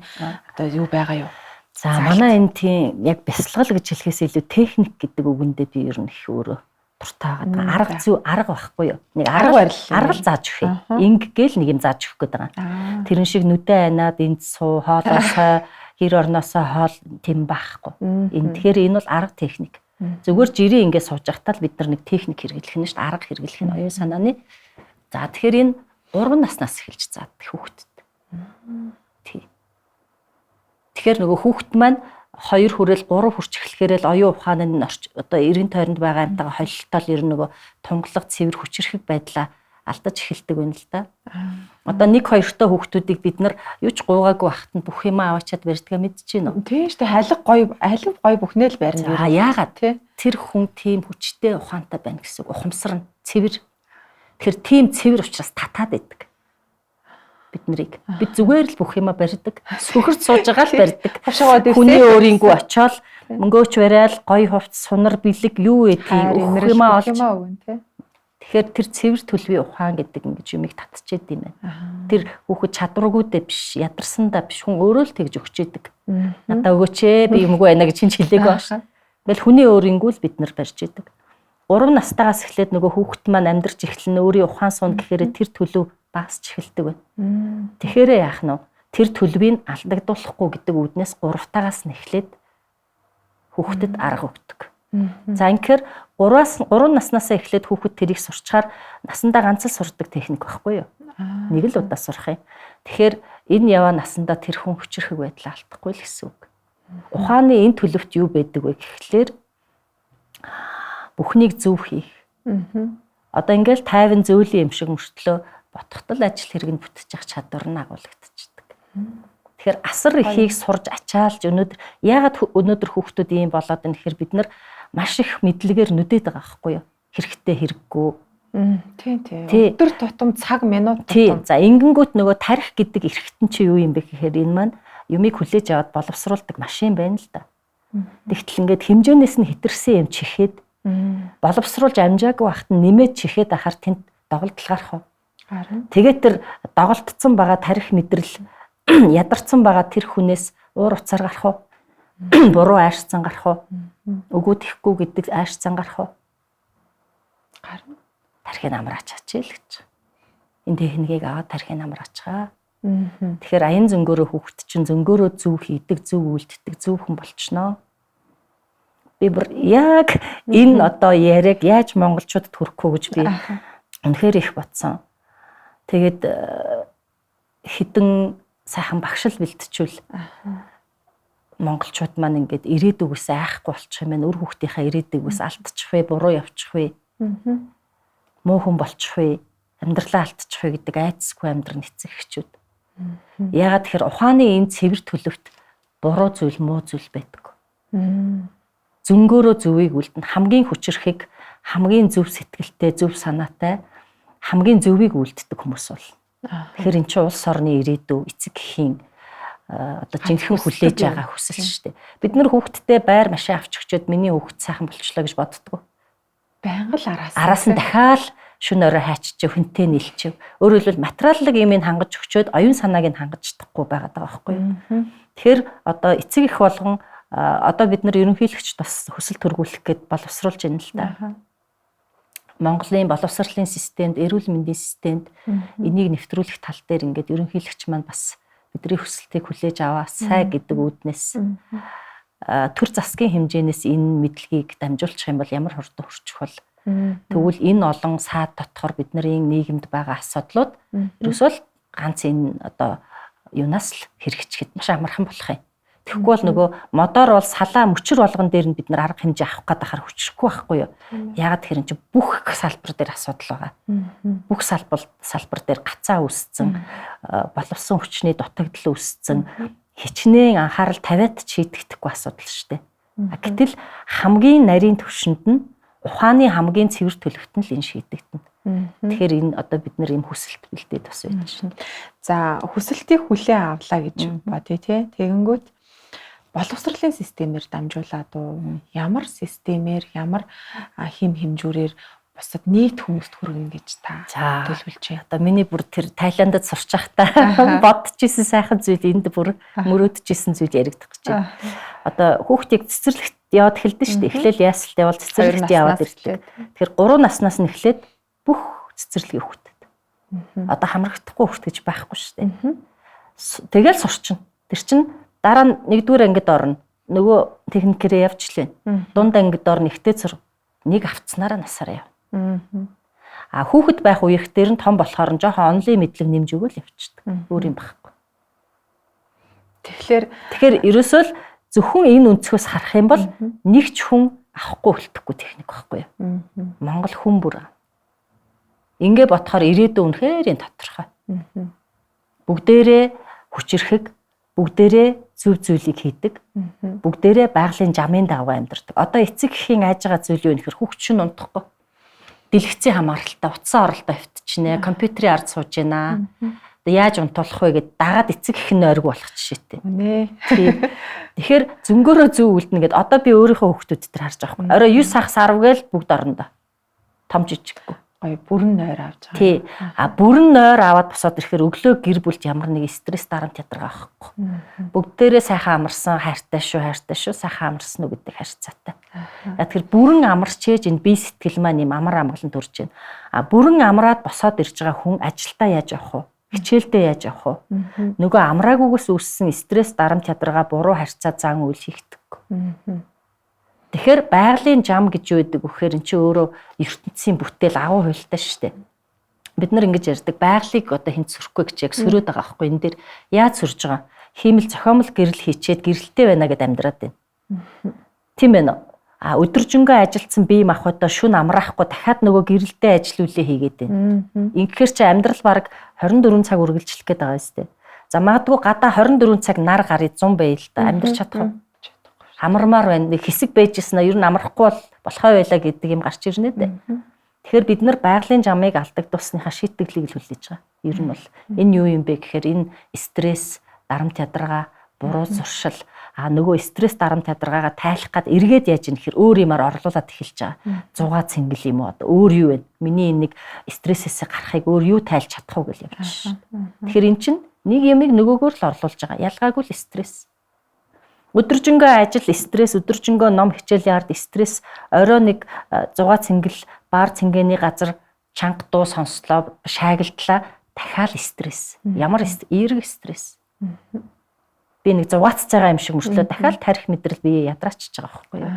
одоо юу байгаа юу? За манай энэ тийм яг бясалгал гэж хэлэхээс илүү техник гэдэг үгэндээ би ер нь их өөрөө дуртай байгаа. Арга зүй арга байхгүй юу? Нэг арга барил арга л зааж өгөх юм. Ингээл нэг юм зааж өгөх гээд байгаа. Тэрэн шиг нүдэ айнаад энд суу, хоолоосоо, гэр орноосоо хоол тэм байхгүй. Энэ тэгэхээр энэ бол арга техник. Зүгээр жирийн ингээд сууж байхдаа л бид нар нэг техник хэрэглэх нь шүү дээ. Арга хэрэглэх нь оюун санааны. За тэгэхээр энэ 3 наснаас эхэлж заадаг хүүхдэд. Тий. Тэгэхээр нөгөө хүүхд маань 2 хүрээл 3 хүрч эхлэхээр л оюун ухаан нь одоо эргэн тойронд байгаа юмтайгаа холилтол ер нь нөгөө тунгалаг цэвэр хүчирхэг байдлаа алдаж эхэлдэг байна л да. Одоо 1 2-той хүүхдүүдийг бид нар юу ч гуугаагүй бахт нь бүх юмаа аваачаад барьдгаа мэдчихэв нөө. Тийм шүү дээ. Халиг гоё, алив гоё бүхнээ л барина. А яагаад те? Тэр хүн тийм хүчтэй ухаантай байна гэсэн үг. Ухамсар нь цэвэр. Тэгэхээр тийм цэвэр учраас татаад байдаг. Бид нарыг. Бид зүгээр л бүх юма барьдаг. Сөхөрт сууж байгаа л барьдаг. Хүний өөрийнхөө очиод мөнгөөч барайл, гоё хувц, сунар, бэлэг юу гэдгийг бүх юма олж өгнө те. Тэгэхээр тэр цэвэр төлөвийн ухаан гэдэг ингэж юмыг татчихэд юм байна. Тэр хүүхэд чадваргүйдээ биш, ядарсандаа биш, хүн өөрөө л тэгж өгч идэг. Надаа өгөөч ээ, би юмгүй байна гэж хинч хэлээгүй байна. Ингээл хүний өөрийнхөө л бид нар барьж идэг. 3 настайгаас эхлээд нөгөө хүүхэд маань амьдарч эхэлнэ, өөрийн ухаан суун гэхээр тэр төлөв багасч эхэлдэг байна. Тэгэхээр яах нь вэ? Тэр төлөвийг алдагдуулахгүй гэдэг үүднээс 3-таагаас нь эхлээд хүүхдэд арга өгдөг. За ингэхээр 3 наснаасаа эхлээд хүүхэд тэрийг сурчхаар насандаа ганц л сурдаг техник байхгүй юу? Нэг л удаа сурах юм. Тэгэхээр энэ яваа насандаа тэр хүн хүчирхэг байдлаа алдахгүй л гэсэн үг. Ухааны энэ төлөвт юу байдаг вэ гэхлээр бүхнийг зөв хийх. Одоо ингээл тайван зөөлөн юм шиг мөртлөө ботход л ажил хэрэг нь бүтчих чадвар нь агуулгадчихдаг. Тэгэхээр асар ихийг сурж ачаалж өнөөдөр яагаад өнөөдөр хүүхдүүд ийм болоод байна гэхээр бид нар маш их мэдлэгээр нүдээд байгаа байхгүй юу? Хэрэгтэй хэрэггүй. Тийм тийм. Өдөр тутам цаг минут тутам. За ингэнгүүт нөгөө тарих гэдэг эрхтэн чи юу юм бэ гэхээр энэ маань юмыг хүлээж аваад боловсруулдаг машин байна л да. Тэгтэл ингээд хэмжээнээс нь хэтэрсэн юм чихээд боловсруулж амжаагүй байхад нь нэмээд чихээд ахаар тэнд доголдол гарах уу? Тэгээд тэр доголдсон байгаа тарих мэдрэл ядарсан байгаа тэр хүнээс уур уцаар гарах уу? Буруу аашцсан гарах уу? Өгөө тэхгүй гэдэг аашцсан гарах уу? Гарна. Тархийг амраач ачаал гэж. Энэ техникийг аваад тархийг амраачгаа. Тэгэхээр аян зөнгөөрөө хүүхэд чинь зөнгөөрөө зөв хийдэг, зөв үйлддэг, зөв хүн болчихноо. Би бүр яг энэ одоо яриаг яаж монголчуудад хүрэх үү гэж би үнэхээр их бодсон. Тэгээд хідэн сайхан багшил бэлтжүүл монголчууд маань ингээд ирээдүгээс айхгүй болчих юм байна. Үр хүүхдийнхээ ирээдүгээс алдчих вэ, буруу явчих вэ? Муу хүн болчих вэ? Амьдралаа алдчих вэ гэдэг айцсгүй амьдрал эцэг эхчүүд. Яагаад тэгэхээр ухааны энэ цэвэр төлөвт буруу зүйл, муу зүйл байдаг. Зөнгөөрөө зөвийг үлдэн хамгийн хүчрэхийг, хамгийн зөв сэтгэлтэй, зөв санаатай, хамгийн зөвийг үлддэг хүмүүс бол. Тэгэхээр эн чинь улс орны ирээдүй, эцэг эхийн одоо жинхэнэ хүлээж байгаа хүсэл шүү дээ. Бид нар хүүхдтэй байр машин авч өгчөөд миний хүүхд сайхан болчлоо гэж боддгоо. Байнга л араас. Араас нь дахиад шүн орой хайччих, хүнтэй нийлчихв. Өөрөөр хэлбэл материаллык юмыг хангаж өгчөөд оюун санааг нь хангаж чадахгүй байгаад байгаа байхгүй юу? Тэгэхээр одоо эцэг их болгон одоо бид нар ерөнхийлөгчд бас хүсэл төргүүлэх гээд боловсруулж байна л да. Монголын боловсролын системд, эрүүл мэндийн системд энийг нэвтрүүлэх тал дээр ингээд ерөнхийлөгч маань бас бидний хүсэлтийг хүлээж аваасай гэдэг үүднээс төр засгийн хэмжээнээс энэ мэдлэгийг дамжуулчих юм бол ямар хурдан хурчих бол. Тэгвэл энэ олон саад дотохор бидний нийгэмд байгаа асуудлууд ерөөсөө л ганц энэ одоо юунаас л хэрэгжихэд маш амархан болох юм. Тэгэхгүй бол нөгөө модоор бол салаа мөчөр болгон дээр нь бид нар арга хэмжээ авах гээд ахаар хүчрэхгүй байхгүй юу? Яагаад тэгэхээр энэ чинь бүх салбар дээр асуудал байгаа. Бүх салбар дээр гацаа үүссэн, боловсон хүчний дутагдал үүссэн, хичнээн анхаарал тавиад ч шийдэгдэхгүй асуудал шүү дээ. Гэтэл хамгийн нарийн төвшөнд нь ухааны хамгийн цэвэр төлөвт нь л энэ шийдэгдэнэ. Тэгэхээр энэ одоо бид нар ийм хүсэлт бэлдээд бас байж байна. За хүсэлтийг хүлээн авлаа гэж бодъё тий. Тэгэнгүүт боловсролын системээр дамжуулаад уу, ямар системээр, ямар хэм хэмжүүрээр бусад нийт хүмүүст хүргэнэ гэж та төлөвлөж байна. Одоо миний бүр тэр Таиландд сурч байхдаа бодож исэн сайхан зүйл энд бүр мөрөөдөж исэн зүйл яригдах гэж байна. Одоо хүүхдийг цэцэрлэгт яваад эхэлдэж шүү дээ. Эхлээл ясалт явал цэцэрлэгт яваад ирдэг. Тэгэхээр 3 наснаас нь эхлээд бүх цэцэрлэгийн хүүхдэд. Одоо хамрагдахгүй хүүхд гэж байхгүй шүү дээ. Тэгэл сурчна. Тэр чинь дараа нь нэгдүгээр ангид орно. Нөгөө техникээрээ явж лээ. Дунд ангид орно, ихтэй зур нэг авцсанараа насаараа яв. А хүүхэд байх үеих дээр нь том болохоор нь жоохон онлын мэдлэг нэмж өгөөл явчихдаг. Өөр юм байхгүй. Тэгэхээр ерөөсөө л зөвхөн энэ өнцгөөс харах юм бол нэг ч хүн авахгүй үлдэхгүй техник байхгүй юу? Монгол хүн бүр. Ингээ бодохоор ирээдүйн үнэхээр юм тодорхой. Бүгдээрээ хүчрэхэг, бүгдээрээ зөв зүйлийг хийдэг. Бүгдээрээ байгалийн жамын дагуу амьдардаг. Одоо эцэг эхийн айж байгаа зүйл юу нэхэр хүүхд чинь унтахгүй. Дэлгэцийн хамааралтай, утсан оролдоо хөвтчихнэ, компьютерийн ард сууж гинэ. Одоо яаж унтуулах вэ гэд дагаад эцэг эх нь ойрг болох жишээтэй. Үнэ. Тэгэхээр зөнгөөрөө зөв үлдэнэ гэд одоо би өөрийнхөө хүүхдүүд дээр харж байгаа юм. Орой 9 сарх сарв гээл бүгд орондоо. Том жижиггүй. Гоё бүрэн нойр авч байгаа. Тий. А бүрэн нойр аваад босоод ирэхээр өглөө гэр бүлд ямар нэг стресс дарамт ядаргаа авахгүй. Бүгдээрээ сайхан амарсан, хайртай шүү, хайртай шүү, сайхан амарсан уу гэдэг харьцаатай. Тэгэхээр бүрэн амарч ээж энэ бие сэтгэл маань юм амар амгалан төрж байна. А бүрэн амраад босоод ирж байгаа хүн ажилдаа яаж явах вэ? Хичээлдээ яаж явах вэ? Нөгөө амраагүйгээс үүссэн стресс дарамт ядаргаа буруу харьцаа зан үйл хийгдэггүй. Тэгэхээр байгалийн жам гэж юу гэдэг вэхээр эн чинь өөрөө ертөнцийн бүтээл агуу хуйлтай шүү дээ. Бид нар ингэж ярьдаг байгалыг одоо хэн сөрөхгүй гэж яг сөрөөд байгаа байхгүй энэ дээр яаж сөрж байгаа? Хиймэл зохиомл гэрэл хийчээд гэрэлтэй байна гэд амьдраад байна. Тийм байна уу? А өдөржингөө ажилдсан бие махбодоо шүн амраахгүй дахиад нөгөө гэрэлтэй ажил үйлээ хийгээд байна. Ингэхээр чи амьдрал бараг 24 цаг үргэлжлэх гээд байгаа юм шүү дээ. За магадгүй гадаа 24 цаг нар гарыг 100 байл л да амьдрч чадах уу? Амармаар байна. Нэг хэсэг байжсэн нь ер нь амрахгүй бол болохоо байлаа гэдэг юм гарч ирнэ дээ. Тэгэхээр бид нар байгалийн жамыг алдагдуулсныхаа шийтгэлийг л хүлээж байгаа. Ер нь бол энэ юу юм бэ гэхээр энэ стресс, дарамт ядаргаа, буруу зуршил, а нөгөө стресс дарамт ядаргаагаа тайлах гад эргээд яаж юм гэхээр өөр юмар орлуулад эхэлж байгаа. Зугаа цэнгэл юм уу одоо өөр юу вэ? Миний энэ нэг стрессээс гарахыг өөр юу тайлж чадах уу гэж явж. Тэгэхээр эн чинь нэг юмыг нөгөөгөр л орлуулж байгаа. Ялгаагүй л стресс. Өдөржингөө ажил стресс, өдөржингөө ном хичээлийн ард стресс, орой нэг зугаа цэнгэл, бар цэнгэний газар чанга дуу сонслоо, шаагилдлаа, дахиад стресс. Ямар эерэг стресс. Би нэг зугаацж байгаа юм шиг мөртлөө дахиад тарих мэдрэл бие ядраачж байгаа байхгүй юу.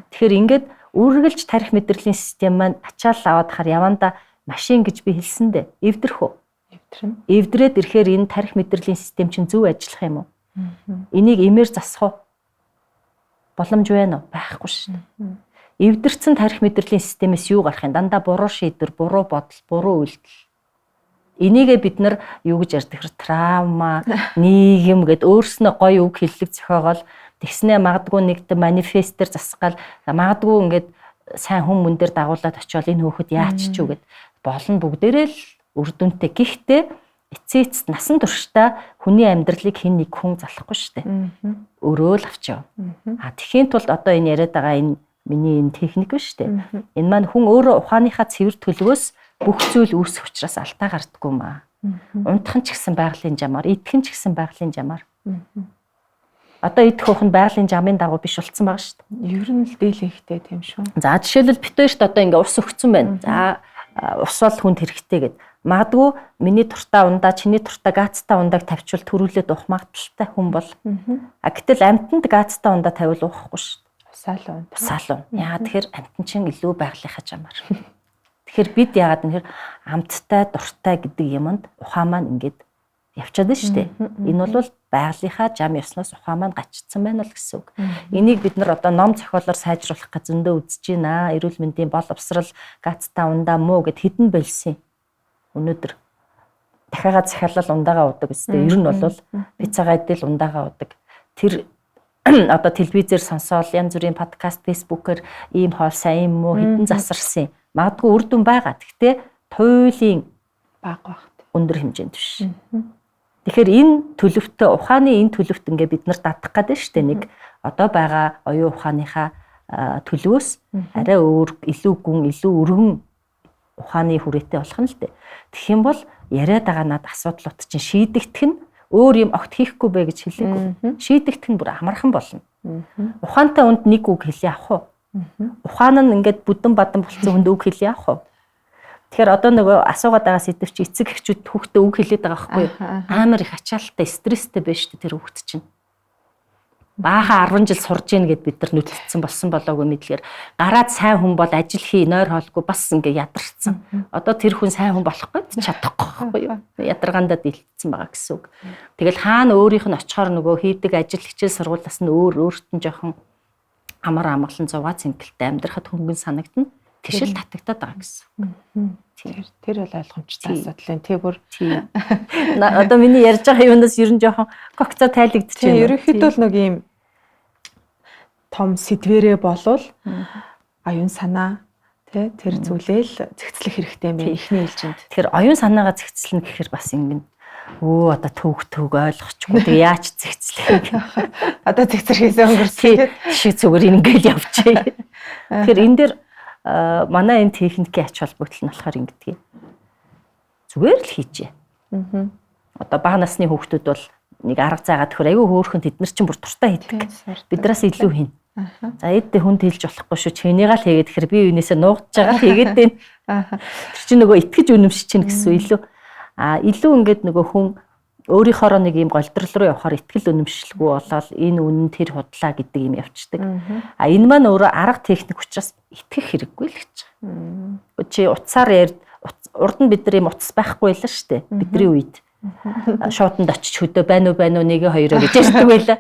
Тэгэхээр ингээд үргэлж тарих мэдрэлийн систем маань ачаал аваад хаар яванда машин гэж би хэлсэндээ эвдрэх үү? Эвдрэн. Эвдрээд ирэхээр энэ тарих мэдрэлийн систем чинь зөв ажиллах юм уу? Энийг эмээр засах уу? Боломж байна уу? Байхгүй шүү дээ. Эвдэрсэн тарих мэдрэлийн системээс юу гарах юм? Дандаа буруу шийдвэр, буруу бодол, буруу үйлдэл. Энийгээ бид нар юу гэж ярьдаг вэ? Травма, нийгэм гэд өөрснөө гоё үг хэллэг зохиогоол тэгснээ магадгүй нэгт манифестээр засгаал магадгүй ингээд сайн хүн мөн дээр дагуулад очиод энэ хөөхөд яач ч үү гэд болно бүгдээрээ л үр дүнтэй. Гэхдээ эцээ эцэст насан туршдаа хүний амьдралыг хэн нэг хүн залахгүй шүү дээ. Өөрөө л авч яв. А тэхийн тулд одоо энэ яриад байгаа энэ миний энэ техник биш шүү дээ. Энэ маань хүн өөрөө ухааныхаа цэвэр төлөвөөс бүх зүйл үүсэх учраас алдаа гардаггүй юм аа. Унтах нь ч гэсэн байгалийн жамаар, идэх нь ч гэсэн байгалийн жамаар. Одоо идэх хөөх нь байгалийн жамын дагуу биш болцсон байгаа шүү дээ. Ер нь л дийлэнхтэй тийм шүү. За жишээлбэл бит хоёрт одоо ингээ ус өгцөн байна. За ус бол хүнд хэрэгтэй гэд. Магадгүй миний туртаа ундаа, чиний туртаа гаацтай ундааг тавьчвал төрүүлээд уух магадлалтай хүн бол. А гэтэл амьтанд гаацтай ундаа тавиул уухгүй шүү дээ. Усаал уун. Усаал уун. Яагаад тэгэхээр амьтан чинь илүү байгалийнхаа жамаар. Тэгэхээр бид яагаад нэхэр амттай, дуртай гэдэг юмд ухаан маань ингээд явчаад байна шүү дээ. Энэ бол байгалийнхаа жам ёсноос ухаан маань гачигдсан байна л гэсэн үг. Энийг бид нар одоо ном зохиолоор сайжруулах гэж зөндөө үзэж байна. Эрүүл мэндийн боловсрал, гацтай ундаа муу гэд хідэн болсон. Өнөөдөр дахиагаа захиалал ундаагаа удаг өстэй. Ер нь бол пиццагаа идэл ундаагаа удаг. Тэр одоо телевизээр сонсоол, янз бүрийн подкаст, фэйсбүүкээр ийм хоол сайн, ийм муу хідэн засарсан. Магадгүй үр дүн байгаа. Гэхдээ туйлын бага багт өндөр хэмжээнд биш. Тэгэхээр энэ төлөвтөө ухааны энэ төлөвт ингээ бид нар дадах гэдэг шүү дээ. Нэг одоо байгаа оюун ухааныхаа төлөвөөс арай өөр, илүү гүн, илүү өргөн ухааны хүрээтэй болох нь л дээ. Тэгэх юм бол яриад байгаа над асуудлууд чинь шийдэгдэх нь өөр юм огт хийхгүй бэ гэж хэлээгүй. Шийдэгдэх нь бүр амархан болно. Ухаантай хүнд нэг үг хэлээ авах уу? Ухаан нь ингээд бүдэн бадан болцсон хүнд үг хэлээ авах уу? Тэгэхээр одоо нөгөө асуугаад байгаа сэдв чи эцэг эхчүүд хүүхдээ үг хэлээд байгаа байхгүй юу? Амар их ачаалттай, стресстэй байж шүү дээ тэр хүүхд чинь. Баахан 10 жил сурж ийн гэд бид нар нүтэлсэн болсон болоогүй мэдлэгээр гараад сайн хүн бол ажил хий, нойр хоолгүй бас ингээ ядарсан. Одоо тэр хүн сайн хүн болох гэж чадахгүй байхгүй юу? Ядаргаандаа дэлтсэн байгаа гэсэн үг. Тэгэл хаана өөрийнх нь очихоор нөгөө хийдэг ажил хичээл сургуулиас нь өөр өөрт нь жоохон амар амгалан зугаа цэнгэлтэй амьдрахад хөнгөн санагдана. Тэшил татагдаад байгаа гэсэн үг. Тэр бол ойлгомжтой асуудал юм. Тэг бүр одоо миний ярьж байгаа юунаас ер нь жоохон когцоо тайлэгдэж байна. Ерөнхийдөө л нэг юм том сэдвэрээ болвол оюун санаа тий тэр зүйлээ л зэгцлэх хэрэгтэй юм байна эхний ээлжинд. Тэгэхээр оюун санаагаа зэгцлэнэ гэхээр бас ингэн өө одоо төг ойлгочихгүй тэг яаж зэгцлэх юм. Одоо зэгцэрхээсээ өнгөрсөн. Шиг зүгээр ингээл явчихъя. Тэгэхээр энэ дээр манай энэ техникийн ач холбогдол нь болохоор ингэдэг. Зүгээр л хийжээ. Одоо бага насны хүүхдүүд бол нэг арга заагаад төхөр айгүй хөөрхөн тэд нар чинь бүр дуртай хийдэг. Биднээс илүү хийн. За эд хүнд хэлж болохгүй шүү. Чинийгаа л хийгээд тэгэхээр би юунээсээ нуугдж байгаа л хийгээд байна. Тэр чинь нөгөө итгэж үнэмшиж чинь гэсэн илүү. А илүү ингээд нөгөө хүн өөрийнхоороо нэг юм голдрол руу явахаар итгэл үнэмшилгүй болоод энэ үнэн тэр худлаа гэдэг юм явцдаг. А энэ маань өөрөө арга техник учраас итгэх хэрэггүй л гэж байгаа. Чи утсаар ярь урд нь бид нар юм утас байхгүй байлаа шүү дээ. Бидний үед. Шууданд очиж хөдөө байна уу байна уу 1 2 гэж ярьдаг байлаа.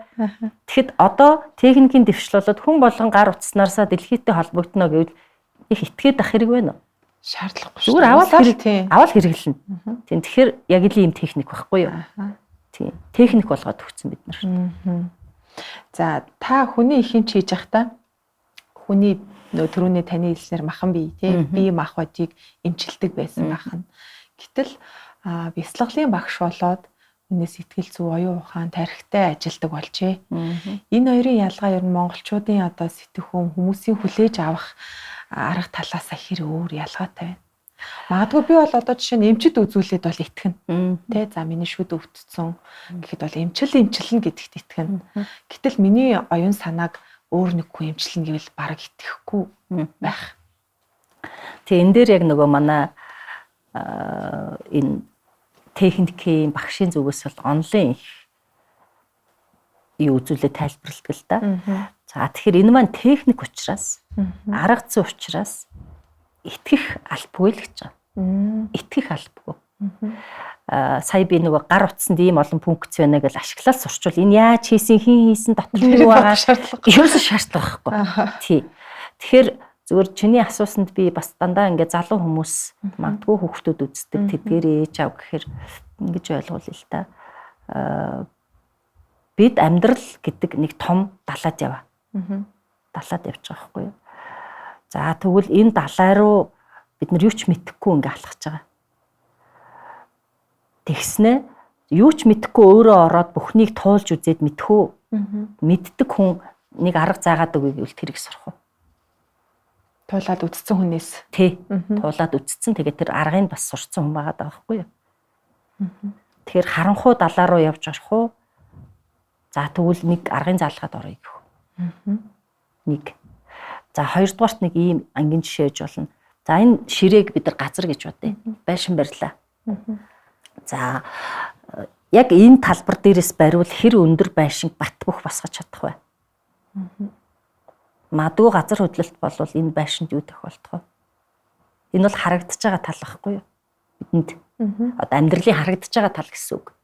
Тэгэхэд одоо техникийн дэвшил болоод хүн болгон гар утаснаасаа дэлхийдээ холбогдоно гэвэл их итгээд ах хэрэг байна уу? Шаардлагагүй шүү. Зүгээр аваад хэрэг аваад хэрэглэнэ. Тийм, тэгэхээр яг л ийм техник байхгүй юу? Тийм. Техник болгоод өгсөн бид нар. За, та хүний их эмч хийж байхдаа хүний нөө түрүүний таны хэлснээр махан бие тий бие мах бодийг эмчилдэг байсан байх нь. Гэтэл бясалгалын багш болоод үнээс сэтгэл зүй, оюун ухаан, тархитай ажилдаг болжээ. Энэ хоёрын ялгаа ер нь монголчуудын одоо сэтгхүүн хүмүүсийн хүлээж авах арга талаасаа хэр өөр ялгаатай байна. Магадгүй би бол одоо жишээ нь эмчит үзүүлээд бол итгэнэ. Тэ, за миний шүд өвдсөн гэхэд бол эмчил эмчилнэ гэдэгт итгэнэ. Гэтэл миний оюун санааг өөр нэг хүн эмчилнэ гэвэл бараг итгэхгүй байх. Тэг, энэ дээр яг нөгөө манай энэ техникийн багшийн зүгээс бол онлайн их юу үзүүлээ тайлбарладаг л да. За, тэгэхээр энэ маань техник учраас, арга зүй учраас итгэх албагүй л гэж байгаа. Итгэх албагүй. Сая би нөгөө гар утсанд ийм олон функц байна гэж ашиглаад сурчвал энэ яаж хийсэн, хэн хийсэн, дотор нь юу байгаа шаардлага. Ерөөсөө шаардлага байхгүй. Тий. Тэгэхээр зүгээр чиний асуусанд би бас дандаа ингээ залуу хүмүүс, магадгүй хүүхдүүд үздэг, тэдгээр ээж аав гэхээр ингэж ойлгуул л та. Бид амьдрал гэдэг нэг том далаад яваа. Далаад явж байгаа байхгүй юу? За, тэгвэл энэ далай руу бид нар юу ч мэдэхгүй ингээ алхаж байгаа. Тэгснэ юу ч мэдэхгүй өөрөө ороод бүхнийг туулж үзээд мэдэх үү? Мэддэг хүн нэг арга заагаад өгье гэвэл тэрийг сурах уу? Туулаад үтцсэн хүнээс. Тий. Туулаад үтцсэн. Тэгээд тэр аргыг бас сурцсан хүн байгаа даа байхгүй юу? Тэгэхээр харанхуй далаа руу явж орох уу? За, тэгвэл нэг аргын заалгаад орё гэх. Нэг. За, хоёрдугаарт нэг ийм ангийн жишээ гэж болно. За, энэ ширээг бид нар газар гэж бодъё. Байшин барьлаа. За, яг энэ талбар дээрээс бариул хэр өндөр байшин бат бөх босгож чадах вэ? Магадгүй газар хөдлөлт болвол энэ байшинд юу тохиолдох вэ? Энэ бол харагдаж байгаа тал байхгүй юу? Бидэнд. Одоо амьдралын харагдаж байгаа тал гэсэн үг.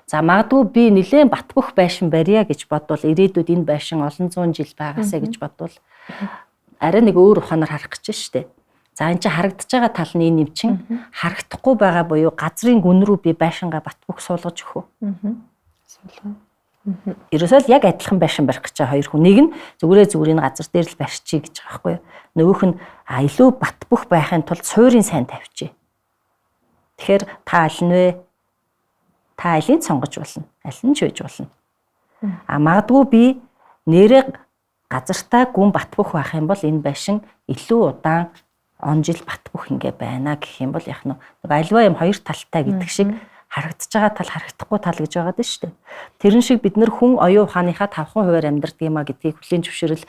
За, магадгүй би нэлээд бат бөх байшин барья гэж бодвол ирээдүйд энэ байшин олон зуун жил байгаасаа гэж бодвол арай нэг өөр ухаанаар харах гэж штэ. За, энэ чинь харагдаж байгаа тал нь энэ юм чинь харагдахгүй байгаа буюу газрын гүн рүү би байшингаа бат бөх суулгаж өгөх үү? Суулгана. Ерөөсөө л яг адилхан байшин барих гэж байгаа хоёр хүн. Нэг нь зүгээрээ зүгээр энэ газар дээр л барьчих гэж байгаа байхгүй юу? Нөгөөх нь илүү бат бөх байхын тулд суурийн сайн тавьчих. Тэгэхээр та аль нь вэ? Та алийг сонгож болно. Аль нь ч байж болно. А магадгүй би нэрээ газартаа гүн бат бөх байх юм бол энэ байшин илүү удаан он жил бат бөх ингээ байна гэх юм бол яг нь нэг альва юм хоёр талтай гэдэг шиг харагдаж байгаа тал, харагдахгүй тал гэж байгаа дээ шүү дээ. Тэрэн шиг бид нар хүн оюун ухааныхаа 5% амьдардаг юм а гэдгийг хүлийн зөвшөөрөл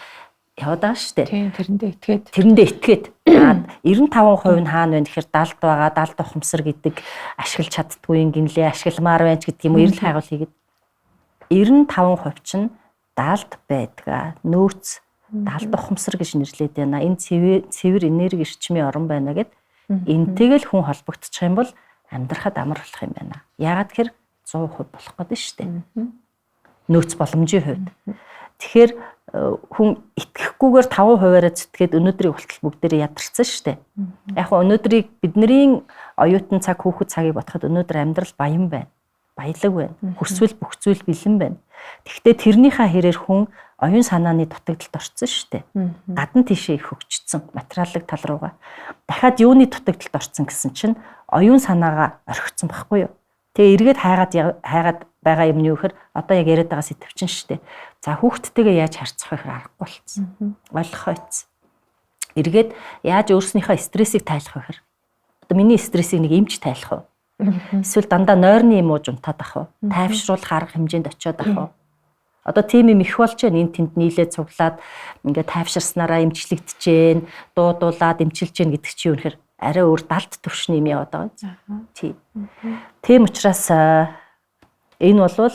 яваад байгаа шүү дээ. Тийм, тэрэндээ итгээд. Тэрэндээ итгээд. 95% нь хаана вэ гэхээр далд байгаа, далд ухамсар гэдэг ашиглаж чаддгүй юм гинлээ, ашигламаар байна ч гэдэг юм уу, эрэл хайгуул хийгээд. 95% чинь далд байдгаа. Нөөц далд ухамсар гэж нэрлээд байна. Энэ цэвэр энерги эрчмийн орон байна гэд энтэйгэл хүн холбогдчих юм бол амьдрахад амар болох юм байна. Яагаад тэгэхээр 100% болох гэдэг нь шүү дээ. Нөөц боломжийн хувьд. Тэгэхээр хүн итгэхгүйгээр 5%-аараа зүтгээд өнөөдрийг болтол бүгдээрээ ядарсан шүү дээ. Яг нь өнөөдрийг бидний оюутан цаг, хүүхэд цагийг бодоход өнөөдөр амьдрал баян байна. Баялаг байна. Хүсвэл бүх зүйл бэлэн байна. Тэгэхдээ тэрнийхээ хэрээр хүн оюун санааны дутагдалд орсон шүү дээ. Гадна тийшээ их хөгжсөн материалын тал руугаа. Дахиад юуны дутагдалд орсон гэсэн чинь оюун санаагаа орхицсан байхгүй юу? Тэгээ эргээд хайгаад байгаа юм нь юу гэхээр одоо яг яриад байгаа сэтэв чинь шүү дээ. За, хүүхдтэйгээ яаж харьцах вэ гэхээр аргагүй болцсон. Ойлгох байцсан. Эргээд яаж өөрснийхөө стрессийг тайлах вэ гэхээр одоо миний стрессийг нэг эмч тайлах уу? Эсвэл дандаа нойрны юм ууж унтаад ах уу? Тайвшруулах арга хэмжээнд очиод ах уу? Одоо тийм юм их болж байна. Энэ тэнд нийлээд цуглаад ингээд тайвширснараа эмчлэгдэж гэн, дуудуулаад эмчилж гэн гэдэг чинь юу нэхэр арай өөр далд төвшний юм яваад байгаа. Тийм. Тийм учраас энэ бол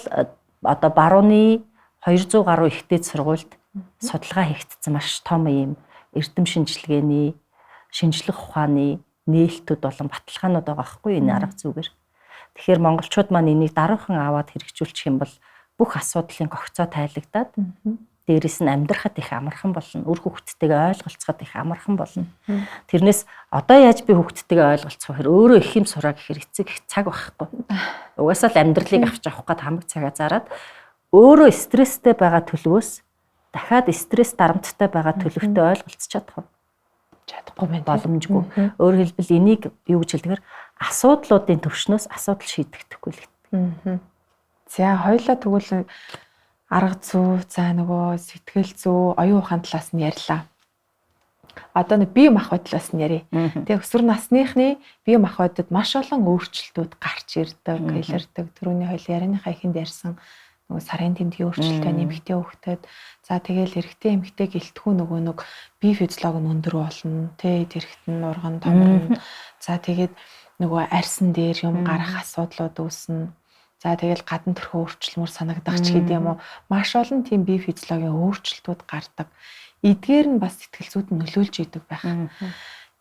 одоо барууны 200 гаруй ихтэй сургуульд судалгаа хийгдсэн маш том ийм эрдэм шинжилгээний, шинжлэх ухааны нээлтүүд болон баталгаанууд байгаа байхгүй энэ арга зүгээр. Тэгэхээр монголчууд маань энийг даруухан аваад хэрэгжүүлчих юм бол бүх асуудлын гогцоо тайлагдаад дээрэс нь амьдрахад их амархан болно. Үр хүүхдтэйгээ ойлголцоход их амархан болно. Тэрнээс одоо яаж би хүүхдтэйгээ ойлголцох вэ гэхээр өөрөө их юм сураа гэхээр эцэг их цаг байхгүй. Угаасаа л амьдралыг авч явах гээд хамаг цагаа зараад өөрөө стресстэй байгаа төлөвөөс дахиад стресс дарамттай байгаа төлөвтэй ойлголцож чадах уу? Чадахгүй байна. Боломжгүй. Өөрөөр хэлбэл энийг юу гэж хэлдгээр асуудлуудын төвшнөөс асуудал шийдэгдэхгүй л гэдэг. За хоёлаа тэгвэл арга зүй, за нөгөө сэтгэл зүй, оюун ухаан талаас нь ярьлаа. Одоо нэг бие махбод талаас нь ярья. Тэгээ өсвөр насныхны бие махбодод маш олон өөрчлөлтүүд гарч ирдэг, илэрдэг. Түрүүний хоёул ярианыхаа эхэнд ярьсан нөгөө сарын тэмдгийн өөрчлөлтөө нэмэгтэй хөвгтөд, за тэгэл эрэгтэй эмэгтэй гэлтгүү нөгөө нэг бие физиологи нь өндөр болно, тэ тэрэгт нь урган томорно. За тэгээд нөгөө арьсан дээр юм гарах асуудлууд үүснэ. За тэгэл гадна төрхөө өөрчлөмөр санагдах ч гэдэг юм уу. Маш олон тийм бие физиологийн өөрчлөлтүүд гардаг. Эдгээр нь бас сэтгэл зүйд нөлөөлж идэг байх.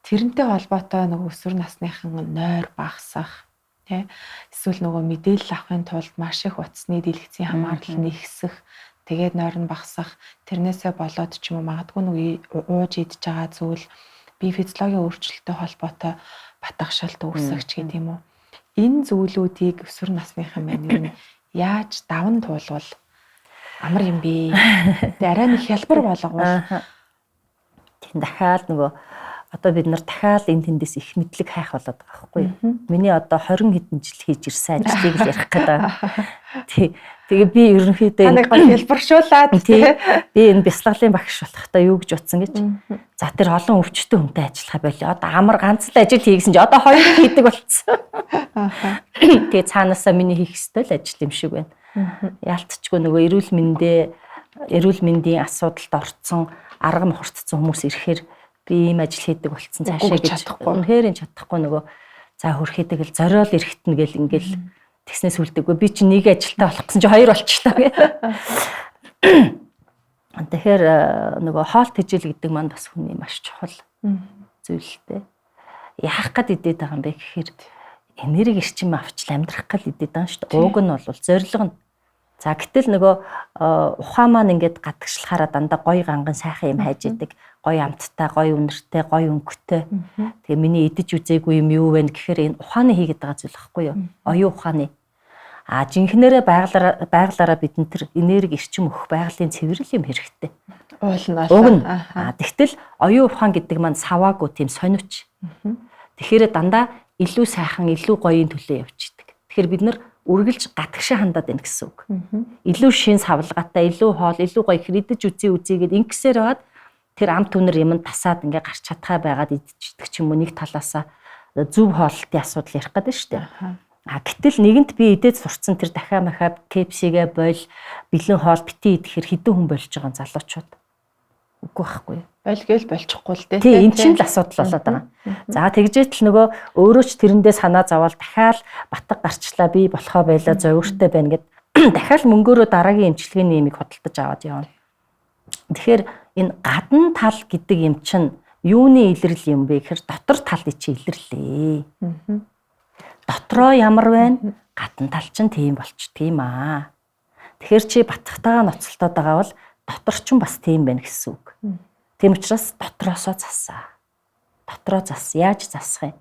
Тэрнтэй холбоотой нөгөө өсвөр насныхан нойр багасах, тэ эсвэл нөгөө мэдээлэл авахын тулд маш их утасны дэлгэцийн хамаарал нэгсэх, тэгээд нойр нь багасах, тэрнээсээ болоод ч юм уу магадгүй нөгөө ууж идж байгаа зүйл бие физиологийн өөрчлөлттэй холбоотой батгшилт үүсэх ч гэдэг юм уу. Энэ зүйлүүдийг өсвөр насныхан маань ер нь яаж даван туулвал амар юм бэ? Тэгээ арай нэг хялбар болговол. Тийм дахиад нөгөө одоо бид нар дахиад энэ тэндээс их мэдлэг хайх болоод байгаа байхгүй юу? Миний одоо 20 хэдэн жил хийж ирсэн ажлыг л ярих гэдэг. Тий. Тэгээ би ерөнхийдөө нэг гол хэлбэршүүлээд тий. Би энэ бясалгалын багш болохдоо юу гэж утсан гэж. За тэр олон өвчтөн хүнтэй ажиллахаа болио. Одоо амар ганц л ажил хийгсэн чи одоо хоёр хийдэг болцсон. Тэгээ цаанаасаа миний хийх ёстой л ажил юм шиг байна. Яалтчгүй нөгөө эрүүл мэндийн асуудалд орцсон, арга мохорцсон хүмүүс ирэхээр би ийм ажил хийдэг болцсон цаашаа гэж үнэхээр энэ чадахгүй нөгөө за хөрхийдэг л зориол эрэхтэн гэл ингээл тэгснээс үлдэггүй. Би чи нэг ажилтаа болох гэсэн чи хоёр болчихлоо гэ. Тэгэхээр нөгөө хоол тэжээл гэдэг маань бас хүний маш чухал зүйлтэй. Яах гээд идээд байгаа юм бэ гэхээр энерги эрчим авч амьдрах гал идээд байгаа шүү дээ. Уг нь бол зорилго нь. За гэтэл нөгөө ухаан маань ингээд гадагшлахаараа дандаа гоё ганган сайхан юм хайж идэг. Гоё амттай, гоё үнэртэй, гоё өнгөтэй. Тэгээ миний идэж үзээгүй юм юу вэ гэхээр энэ ухааны хийгээд байгаа зүйл байхгүй юу? Оюун ухааны. А жинхнэрээ байглаараа бидэнд тэр энерги эрчим өгөх байгалийн цэвэрлэл юм хэрэгтэй. Уул нь. А тэгтэл оюун ухаан гэдэг маань саваагүй тийм сониуч. Тэгэхээр дандаа илүү сайхан, илүү гоёын төлөө явчихдаг. Тэгэхээр бид нар үргэлж гадагшаа хандаад байна гэсэн үг. Илүү шин савлгаатай, илүү хоол, илүү гоё хэр идэж үзье үзье гэд ингэсээр байгаад тэр амт үнэр юм тасаад ингээ гарч чадхаа байгаад идчихдэг ч юм уу нэг талаасаа зөв хооллолтын асуудал ярих гэдэг шүү дээ. А гэтэл нэгэнт би идээд сурцсан тэр дахиа махаа KFC-гээ бойл бэлэн хоол бити идэхэр хэдэн хүн болж байгаа залуучууд. Үгүй байхгүй юу? Болгээл болчихгүй л дээ. Тийм, эн чинь л асуудал болоод байгаа. За тэгжээтэл нөгөө өөрөө ч тэрэндээ санаа зовоол дахиад батг гарчлаа би болохоо байлаа зовиртой байна гэд дахиад мөнгөөрөө дараагийн эмчилгээний имийг худалдаж аваад явна. Тэгэхээр энэ гадна тал гэдэг юм чинь юуны илрэл юм бэ гэхээр дотор талын чи илэрлээ. Дотроо ямар байна? Гадна тал чинь тийм болчдөг юм аа. Тэгэхээр чи батхтайгаа ноцолтоод байгаа бол дотор ч бас тийм байна гэсэн үг. Тийм учраас дотроосоо засаа. Дотроо зас. Яаж засах юм?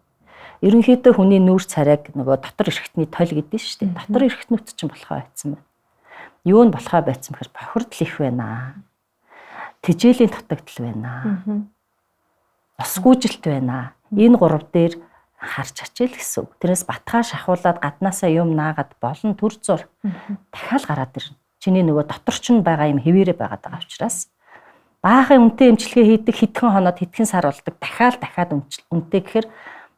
Ерөнхийдөө хүний нүүр царайг нөгөө дотор эрхтний толь гэдэг нь шүү дээ. Дотор эрхтнүүд чинь болохоо байцсан байна. Юу нь болохоо байцсан бэхэр бохирдол их байна. Тэжээлийн дутагдал байна. Осгүйжилт байна. Энэ гурав дээр харж ачаал гэсэн үг. Тэрнээс батгаа шахуулаад гаднаасаа юм наагаад болно төр зур. Дахиад гараад ирнэ. Чиний нөгөө дотор ч байгаа юм хэвээрээ байгаад байгаа учраас баахан үнэтэй эмчилгээ хийдэг хэдхэн хоноод хэдхэн сар болдог дахиад үнэтэй гэхээр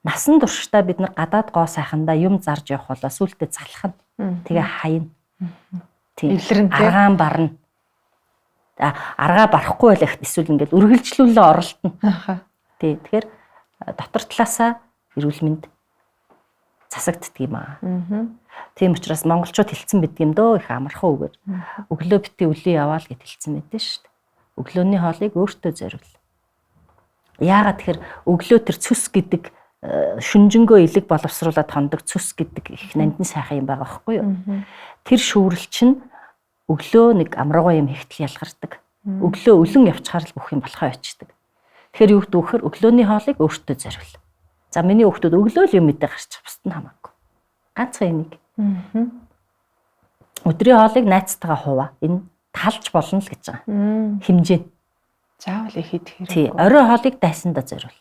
насан туршдаа бид нар гадаад гоо сайхандаа юм зарж явах болоо сүултээ залах нь. Тэгээ хаяна. Тийм. Аргаан барна. Аргаа барахгүй байлах эсвэл ингээд үргэлжлүүлээ оролдоно. Тий. Тэгэхээр дотор талаасаа эрүүл мэнд засагддаг юм аа. Тийм учраас монголчууд хэлсэн байдаг юм дөө их амархан үгээр. Өглөө бити үлээ яваал гэд хэлсэн байдаг шүү дээ. Өглөөний хоолыг өөртөө зориул. Яагаад тэгэхээр өглөө тэр цөс гэдэг шүнжэнгөө элэг боловсруулаад хондог цөс гэдэг их нандин сайхан юм байгаа байхгүй юу? Тэр шүүрэл чинь өглөө нэг амруугаа юм хийхтэл ялгардаг. Өглөө өлөн явчихаар л бүх юм болохоо явчихдаг. Тэгэхээр юу гэдэг вөхөр өглөөний хоолыг өөртөө зориул. За миний хүүхдүүд өглөө л юм мэдээ гарчих бусд нь хамаагүй. Ганцхан энийг. Өдрийн хоолыг найзтайгаа хуваа. Энэ талж болно л гэж байгаа. Хэмжээ. Заавал их идэх хэрэгтэй. Тий, орой хоолыг дайсандаа зориул.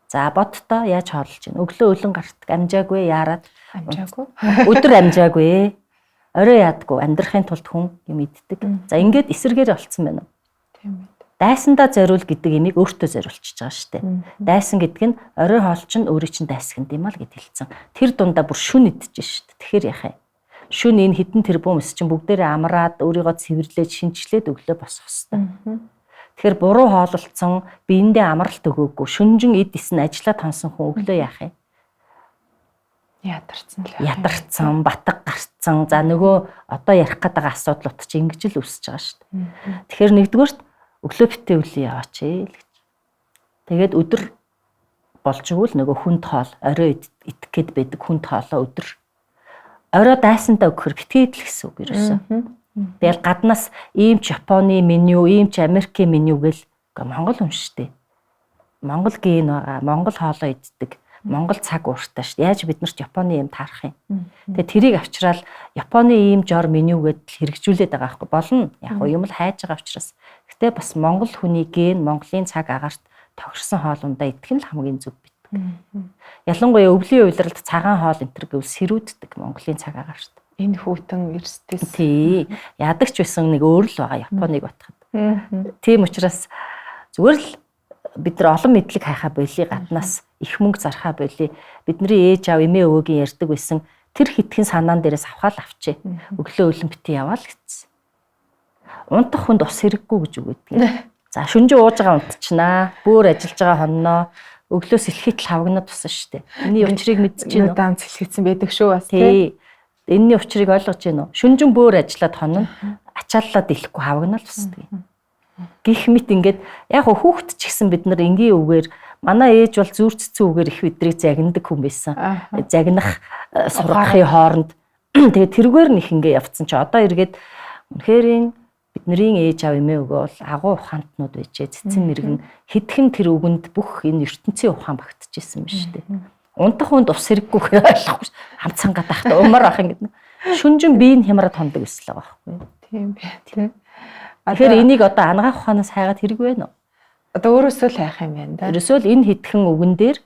За бодтоо яаж хооллож байна? Өглөө өлөн гартаг, амжаагүй яарад. Амжаагүй. Өдөр амжаагүй. Орой яадгүй. Амьдрахын тулд хүн юм иддэг. За ингээд эсэргээр болцсон байна уу? Тийм ээ. Дайсандаа зориул гэдэг имийг өөртөө зориулчихж байгаа шүү дээ. Дайсан гэдэг нь орой хоол чинь өөрийн чинь дайсагнд юм аа л гэд хэлсэн. Тэр дундаа бүр шүн идэж шүү дээ. Тэгэхээр яах юм? Шүн энэ хідэн тэрбум эс чинь бүгдээрээ амраад өөрийгөө цэвэрлээд шинчлээд өглөө босох хэвээр. Тэгэхээр буруу хоололцсон, биендээ амралт өгөөгүй, шүнжин эд исэн ажиллаа тонсон хүн өглөө яах юм? Ядарсан л. Ядарсан, батг гарцсан. За нөгөө одоо ярих гээд байгаа асуудлууд чинь ингэж л үүсэж байгаа шүү дээ. Тэгэхээр нэгдүгээрт өглөө битээ үлээ яваач ээ л гэж. Тэгээд өдөр болж игэл нөгөө хүнд хоол, орой идэх гээд байдаг хүнд хоолоо өдөр орой дайсандаа өгөхөр битгий идэл гэсэн үг ерөөсөө. Тэгэл гаднаас ийм ч Японы меню, ийм ч Америкийн меню гэл Монгол хүн шүү дээ. Монгол ген байгаа, Монгол хоолоо иддэг, Монгол цаг ууртай шүү дээ. Яаж бид нарт Японы юм таарах юм? Тэгээ тэрийг авчраал Японы ийм жор меню гэдэл хэрэгжүүлээд байгаа байхгүй болно. Яг уу юм л хайж байгаа учраас. Гэтэ бас Монгол хүний ген, Монголын цаг агаарт тохирсон хоол ундаа идэх нь л хамгийн зөв бид. Ялангуяа өвлийн улиралд цагаан хоол энэ төр гэвэл сэрүүддэг Монголын цаг агаарт. Энэ хүүтэн эрсдэс. Тий. Ядаг ч байсан нэг өөр л байгаа Японыг бодоход. Тийм учраас зүгээр л бид нар олон мэдлэг хайхаа болий гаднаас их мөнгө зархаа болий. Бидний ээж аав эмээ өвөөгийн ярьдаг байсан тэр хитгэн санаан дээрээс авхаал авчээ. Өглөө өлөн бити яваал гэсэн. Унтах хүнд ус хэрэггүй гэж үгээдэг. За шүнжин ууж байгаа унтчихнаа. Бөөр ажиллаж байгаа хонноо. Өглөө сэлхийтэл хавгнаад тусан шүү дээ. Энийний учрыг мэдчихэв үү? Удаан сэлхийдсэн байдаг шүү бас тий. Энийний учрыг ойлгож байна уу? Шүнжин бөөр ажиллаад хонно. Ачааллаа дэлэхгүй хавгнаад тусдаг юм. Гэх мэт ингээд яг хүүхэд ч гэсэн бид нар энгийн үгээр манай ээж бол зүр цэцэн үгээр их бидрийг загнадаг хүн байсан. Загнах сургахын хооронд тэгээд тэргээр нь их ингээ явцсан чи одоо эргээд үнэхээр бидний ээж аав эмээ өгөө бол агуу ухаантнууд байжээ. Цэцэн мэрэгэн хэдхэн тэр үгэнд бүх энэ ертөнцийн ухаан багтжсэн юм шүү дээ. Унтах хүнд ус хэрэггүй гэхээр ойлгохгүй. Хамцан гадаахт умар ах ингэ. Шүнжин биеийн хямраад хондог эсэл байгаа байхгүй юу? Тийм бэ тий. Тэгэхээр энийг одоо анагаах ухаанаас хайгаад хэрэг байна уу? Одоо өөрөөсөө л хайх юм байна да. Ерөөсөө л энэ хэдхэн үгэн дээр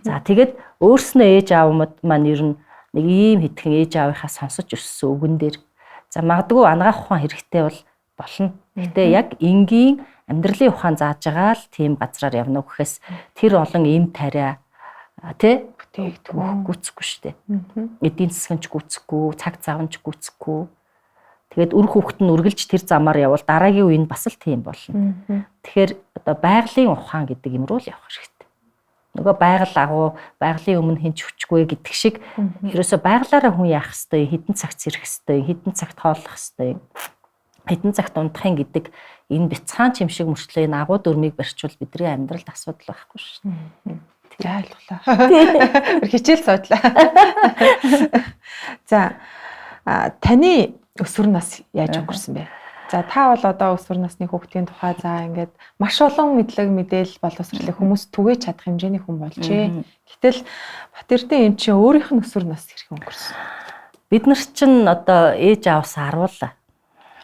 за тэгээд өөрснөө ээж аав маань ер нь нэг ийм хэдхэн ээж аавынхаа сонсож өссөн үгэн дээр за магадгүй анагаах ухаан хэрэгтэй бол болно. Гэтэ яг энгийн амьдралын ухаан зааж байгаа л тийм газраар явна гэхээс тэр олон эм тариа тий бүтээгдэхүүн гүцэхгүй шүү дээ. Эдийн засгийн ч гүцэхгүй, цаг зав нь ч гүцэхгүй. Тэгээд үр хүүхэд нь үргэлж тэр замаар явбал дараагийн үе нь бас л тийм болно. Тэгэхээр одоо байгалийн ухаан гэдэг юм руу л явах хэрэгтэй. Нөгөө байгаль агуу, байгалийн өмнө хэн ч хүчгүй гэдэг шиг ерөөсө байгалаараа хүн яах ёстой, хэдэн цагт сэрэх ёстой, хэдэн цагт хооллох ёстой, хэдэн цагт унтахын гэдэг энэ бяцхан чим шиг мөрчлөө энэ агуу дүрмийг барьчвал бидний амьдралд асуудал байхгүй шүү дээ. За ойлголоо. Хичээл суудлаа. За таны өсвөр нас яаж өнгөрсөн бэ? За та бол одоо өсвөр насны хүүхдийн тухай за ингээд маш олон мэдлэг мэдээлэл боловсрлыг хүмүүс түгээж чадах хэмжээний хүн болжээ. Гэтэл Батэрдэн эм чинь өөрийнх нь өсвөр нас хэрхэн өнгөрсөн? Бид нар чинь одоо ээж аавс аруулаа.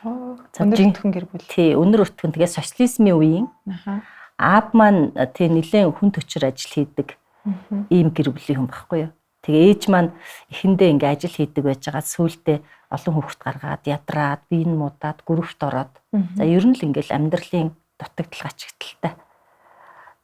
Өндөр өртгөн гэр бүл. Тий, өндөр өртгөн. Тэгээ социализмын үеийн аав маань тий нэлээд хүн төчөр ажил хийдэг ийм гэр бүлийн хүн байхгүй юу? Тэгээ ээж маань эхэндээ ингээ ажил хийдэг байж байгаа сүулдэ олон хүүхэд гаргаад ядраад бие нь муудаад гүрвт ороод за ер нь л ингээл амьдралын дутагдал гачигдaltaй.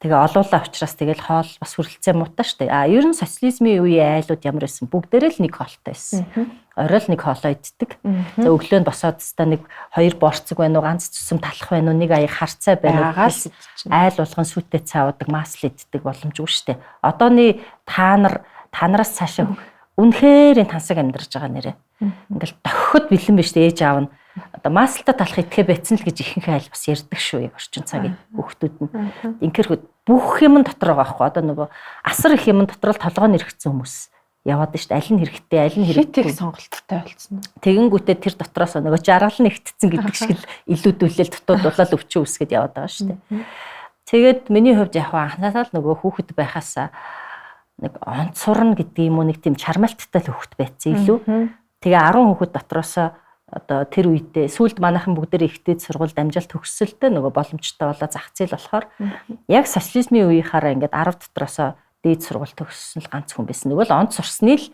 Тэгээ олуулаа учраас тэгэл хоол бас хүрэлцээ муутай штэ. А ер нь социализмын үеийн айлууд ямар байсан бүгдээрээ л нэг хоолтой байсан. Орой л нэг хоолоо иддэг. За өглөө нь босоод та нэг хоёр борцог байна уу, ганц цэцэм талах байна уу, нэг аяг харцаа байна уу. Айл болгон сүтээ цаадаг, масл иддэг боломжгүй штэ. Одооны та нар танараас цаашаа үнэхээр энэ тансаг амьдарч байгаа нэрээ. Ингээл тохиход бэлэн биш ээж аав нь Одоо маслта талах итгэе байцсан л гэж ихэнх айл бас ярьдаг шүү яг орчин цагийн хүүхдүүд нь. Инхээр бүх юм дотор байгаа байхгүй. Одоо нөгөө асар их юм дотор л толгой нь эргэцсэн хүмүүс яваад нь шүү дээ. Аль нь хэрэгтэй, аль нь хэрэггүй сонголттой болсон. Тэгэнгүүтээ тэр дотроос нөгөө жаргал нь ихтцэн гэдэг шиг л илүүдүүлэл дутуудулаад өвчин үүсгээд яваад байгаа шүү дээ. Тэгээд миний хувьд яг анхнаасаа л нөгөө хүүхэд байхаасаа нэг онцорно гэдэг юм уу нэг тийм чармайлттай л хүүхэд байцсан илүү. Тэгээ 10 хүүхэд дотроосоо одоо тэр үедээ сүүлд манайхан бүгдээр ихтэй сургуульд амжилт төгсөлтөө нөгөө боломжтой болоо зах зээл болохоор яг социализмын үеийнхаараа ингээд 10 дотроосоо дээд сургууль төгссөн л ганц хүн байсан. Нөгөө л онц сурсны л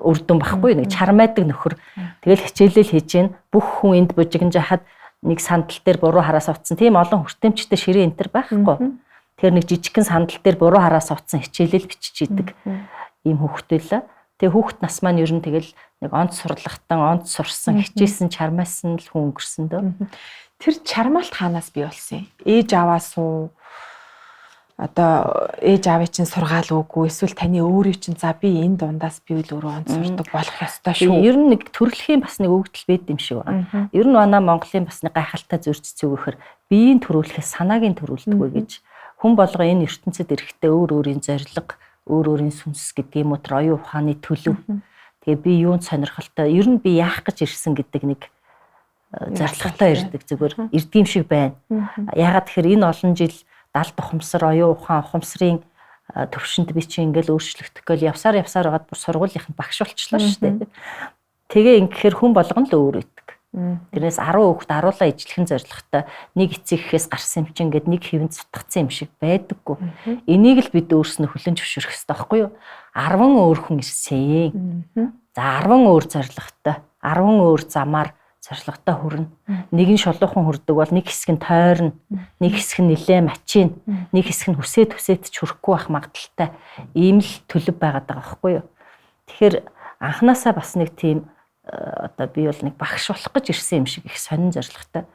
үр дүн баггүй нэг чармайдаг нөхөр. Тэгэл хичээлэл хийж гин бүх хүн энд бужигнж хахад нэг сандал дээр буруу хараас утсан тийм олон хүртээмжтэй ширээ энтер байхгүй. Тэр нэг жижигхэн сандал дээр буруу хараас утсан хичээлэл бичиж идэг ийм хүүхдтэй л. Тэгээ хүүхд нас маань ер нь тэгэл нэг онц сурлагтан, онц сурсан, хичээсэн, чармайсан л хүн өнгөрсөн дөө. Тэр чармаалт хаанаас бий болсон юм? Ээж аваас уу? Одоо ээж аавын чинь сургаал үгүй эсвэл таны өөрийн чинь за би энэ дундаас би л өөрөө онц сурдаг болох ёстой шүү. Ер нь нэг төрөлхийн бас нэг өгдөл байд юм шиг байна. Ер нь манай Монголын бас нэг гайхалтай зөрч зүг гэхэр биеийн төрүүлэхээс санааг нь төрүүлдэггүй гэж хүн болго энэ ертөнцид эрэхтэй өөр өөрийн зорилго, өөр өөрийн сүнс гэдэг юм уу тэр оюун ухааны төлөв. Тэгээ би юунд сонирхолтой, ер нь би яах гэж ирсэн гэдэг нэг зорилготой ирдэг зүгээр ирдэг юм шиг байна. Яагаад тэгэхээр энэ олон жил далд ухамсар, оюун ухаан, ухамсарын төвшөнд би чи ингээл өөрчлөгдөх гээл явсаар явсаар байгаад бүр сургуулийнханд багш болчлоо шүү дээ. Тэгээ ингэхээр хүн болгоно л өөр өгдөг. Тэрнээс 10 хүүхэд аруулаа ижлэхэн зорилготой нэг эцэг эхээс гарсан юм чинь ингээд нэг хэвэн цутгацсан юм шиг байдаггүй. Энийг л бид өөрснөө хүлэн зөвшөөрөх ёстой байхгүй юу? 10 өөр хүн ирсэн. За 10 өөр зорилготой, 10 өөр замаар зорилготой хүрнэ. Нэг нь шулуухан хүрдэг бол нэг хэсэг нь тойрно, нэг хэсэг нь нилээ мачин, нэг хэсэг нь хүсээд хүсээд ч хүрэхгүй байх магадaltaй. Ийм л төлөв байгаад байгаа байхгүй юу? Тэгэхээр анханасаа бас нэг тийм одоо би бол нэг багш болох гэж ирсэн юм шиг их сонин зорилготой.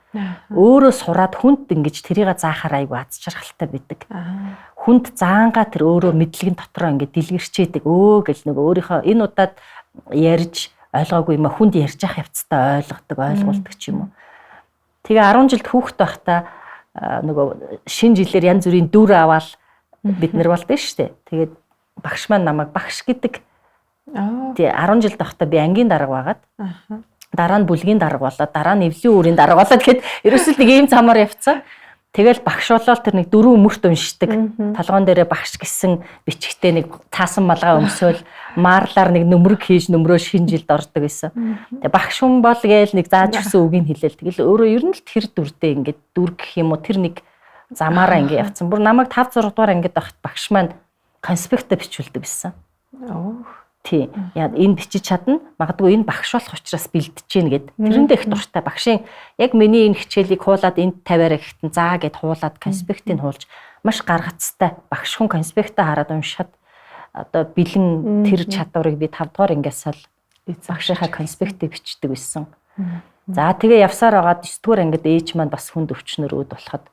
Өөрөө сураад хүнд ингэж тэрийг заахаар айгүй аз жаргалтай байдаг. Хүнд заангаа тэр өөрөө мэдлэгэн дотроо ингэ дэлгэрчээдэг. Өө гэл нэг өөрийнхөө энэ удаад ярьж ойлгоогүй юм а хүнд ярьж явах явцдаа ойлгодог, ойлгуулдаг ч юм уу. Тэгээ 10 жилд хүүхэд байхдаа нөгөө шинэ жилээр янз бүрийн дүр аваал бид нар болдсон шүү дээ. Тэгээд багш маань намайг багш гэдэг. Тий 10 жилд байхдаа би ангийн дарга байгаад дараа нь бүлгийн дарга болоод дараа нь эвлийн үүрийн дарга болоод гэхэд ерөөсөл нэг ийм замаар явцсан. Тэгэл багш болоод тэр нэг дөрвөн мөрт уншдаг. Толгоон дээрээ багш гэсэн бичгтээ нэг цаасан малгай өмсөөл маарлаар нэг нөмрөг хийж нөмрөө шинэ жилд ордог байсан. Тэгээ багш хүн бол гээл нэг зааж өгсөн үгийг хэлээл. Тэгэл өөрөө ер нь л тэр дүрдээ ингээд дүр гэх юм уу тэр нэг замаараа ингээд явцсан. Бүр намайг 5 6 дугаар ангид байхад багш маань конспектэ бичүүлдэг байсан. Тий. Яа энэ бичиж чадна. Магадгүй энэ багш болох учраас бэлдэж гин гэд. Тэрэндээ их дуртай. Багшийн яг миний энэ хичээлийг хуулаад энд тавиараа гэхтэн заа гэд хуулаад конспектыг хуулж маш гаргацтай. Багш хүн конспектээ хараад уншихад одоо бэлэн тэр чадварыг би 5 дугаар ангиас л багшийнхаа конспектыг бичдэг байсан. За тэгээ явсаар байгаад 9 дугаар ангид ээж маань бас хүнд өвчнөр өөд болоход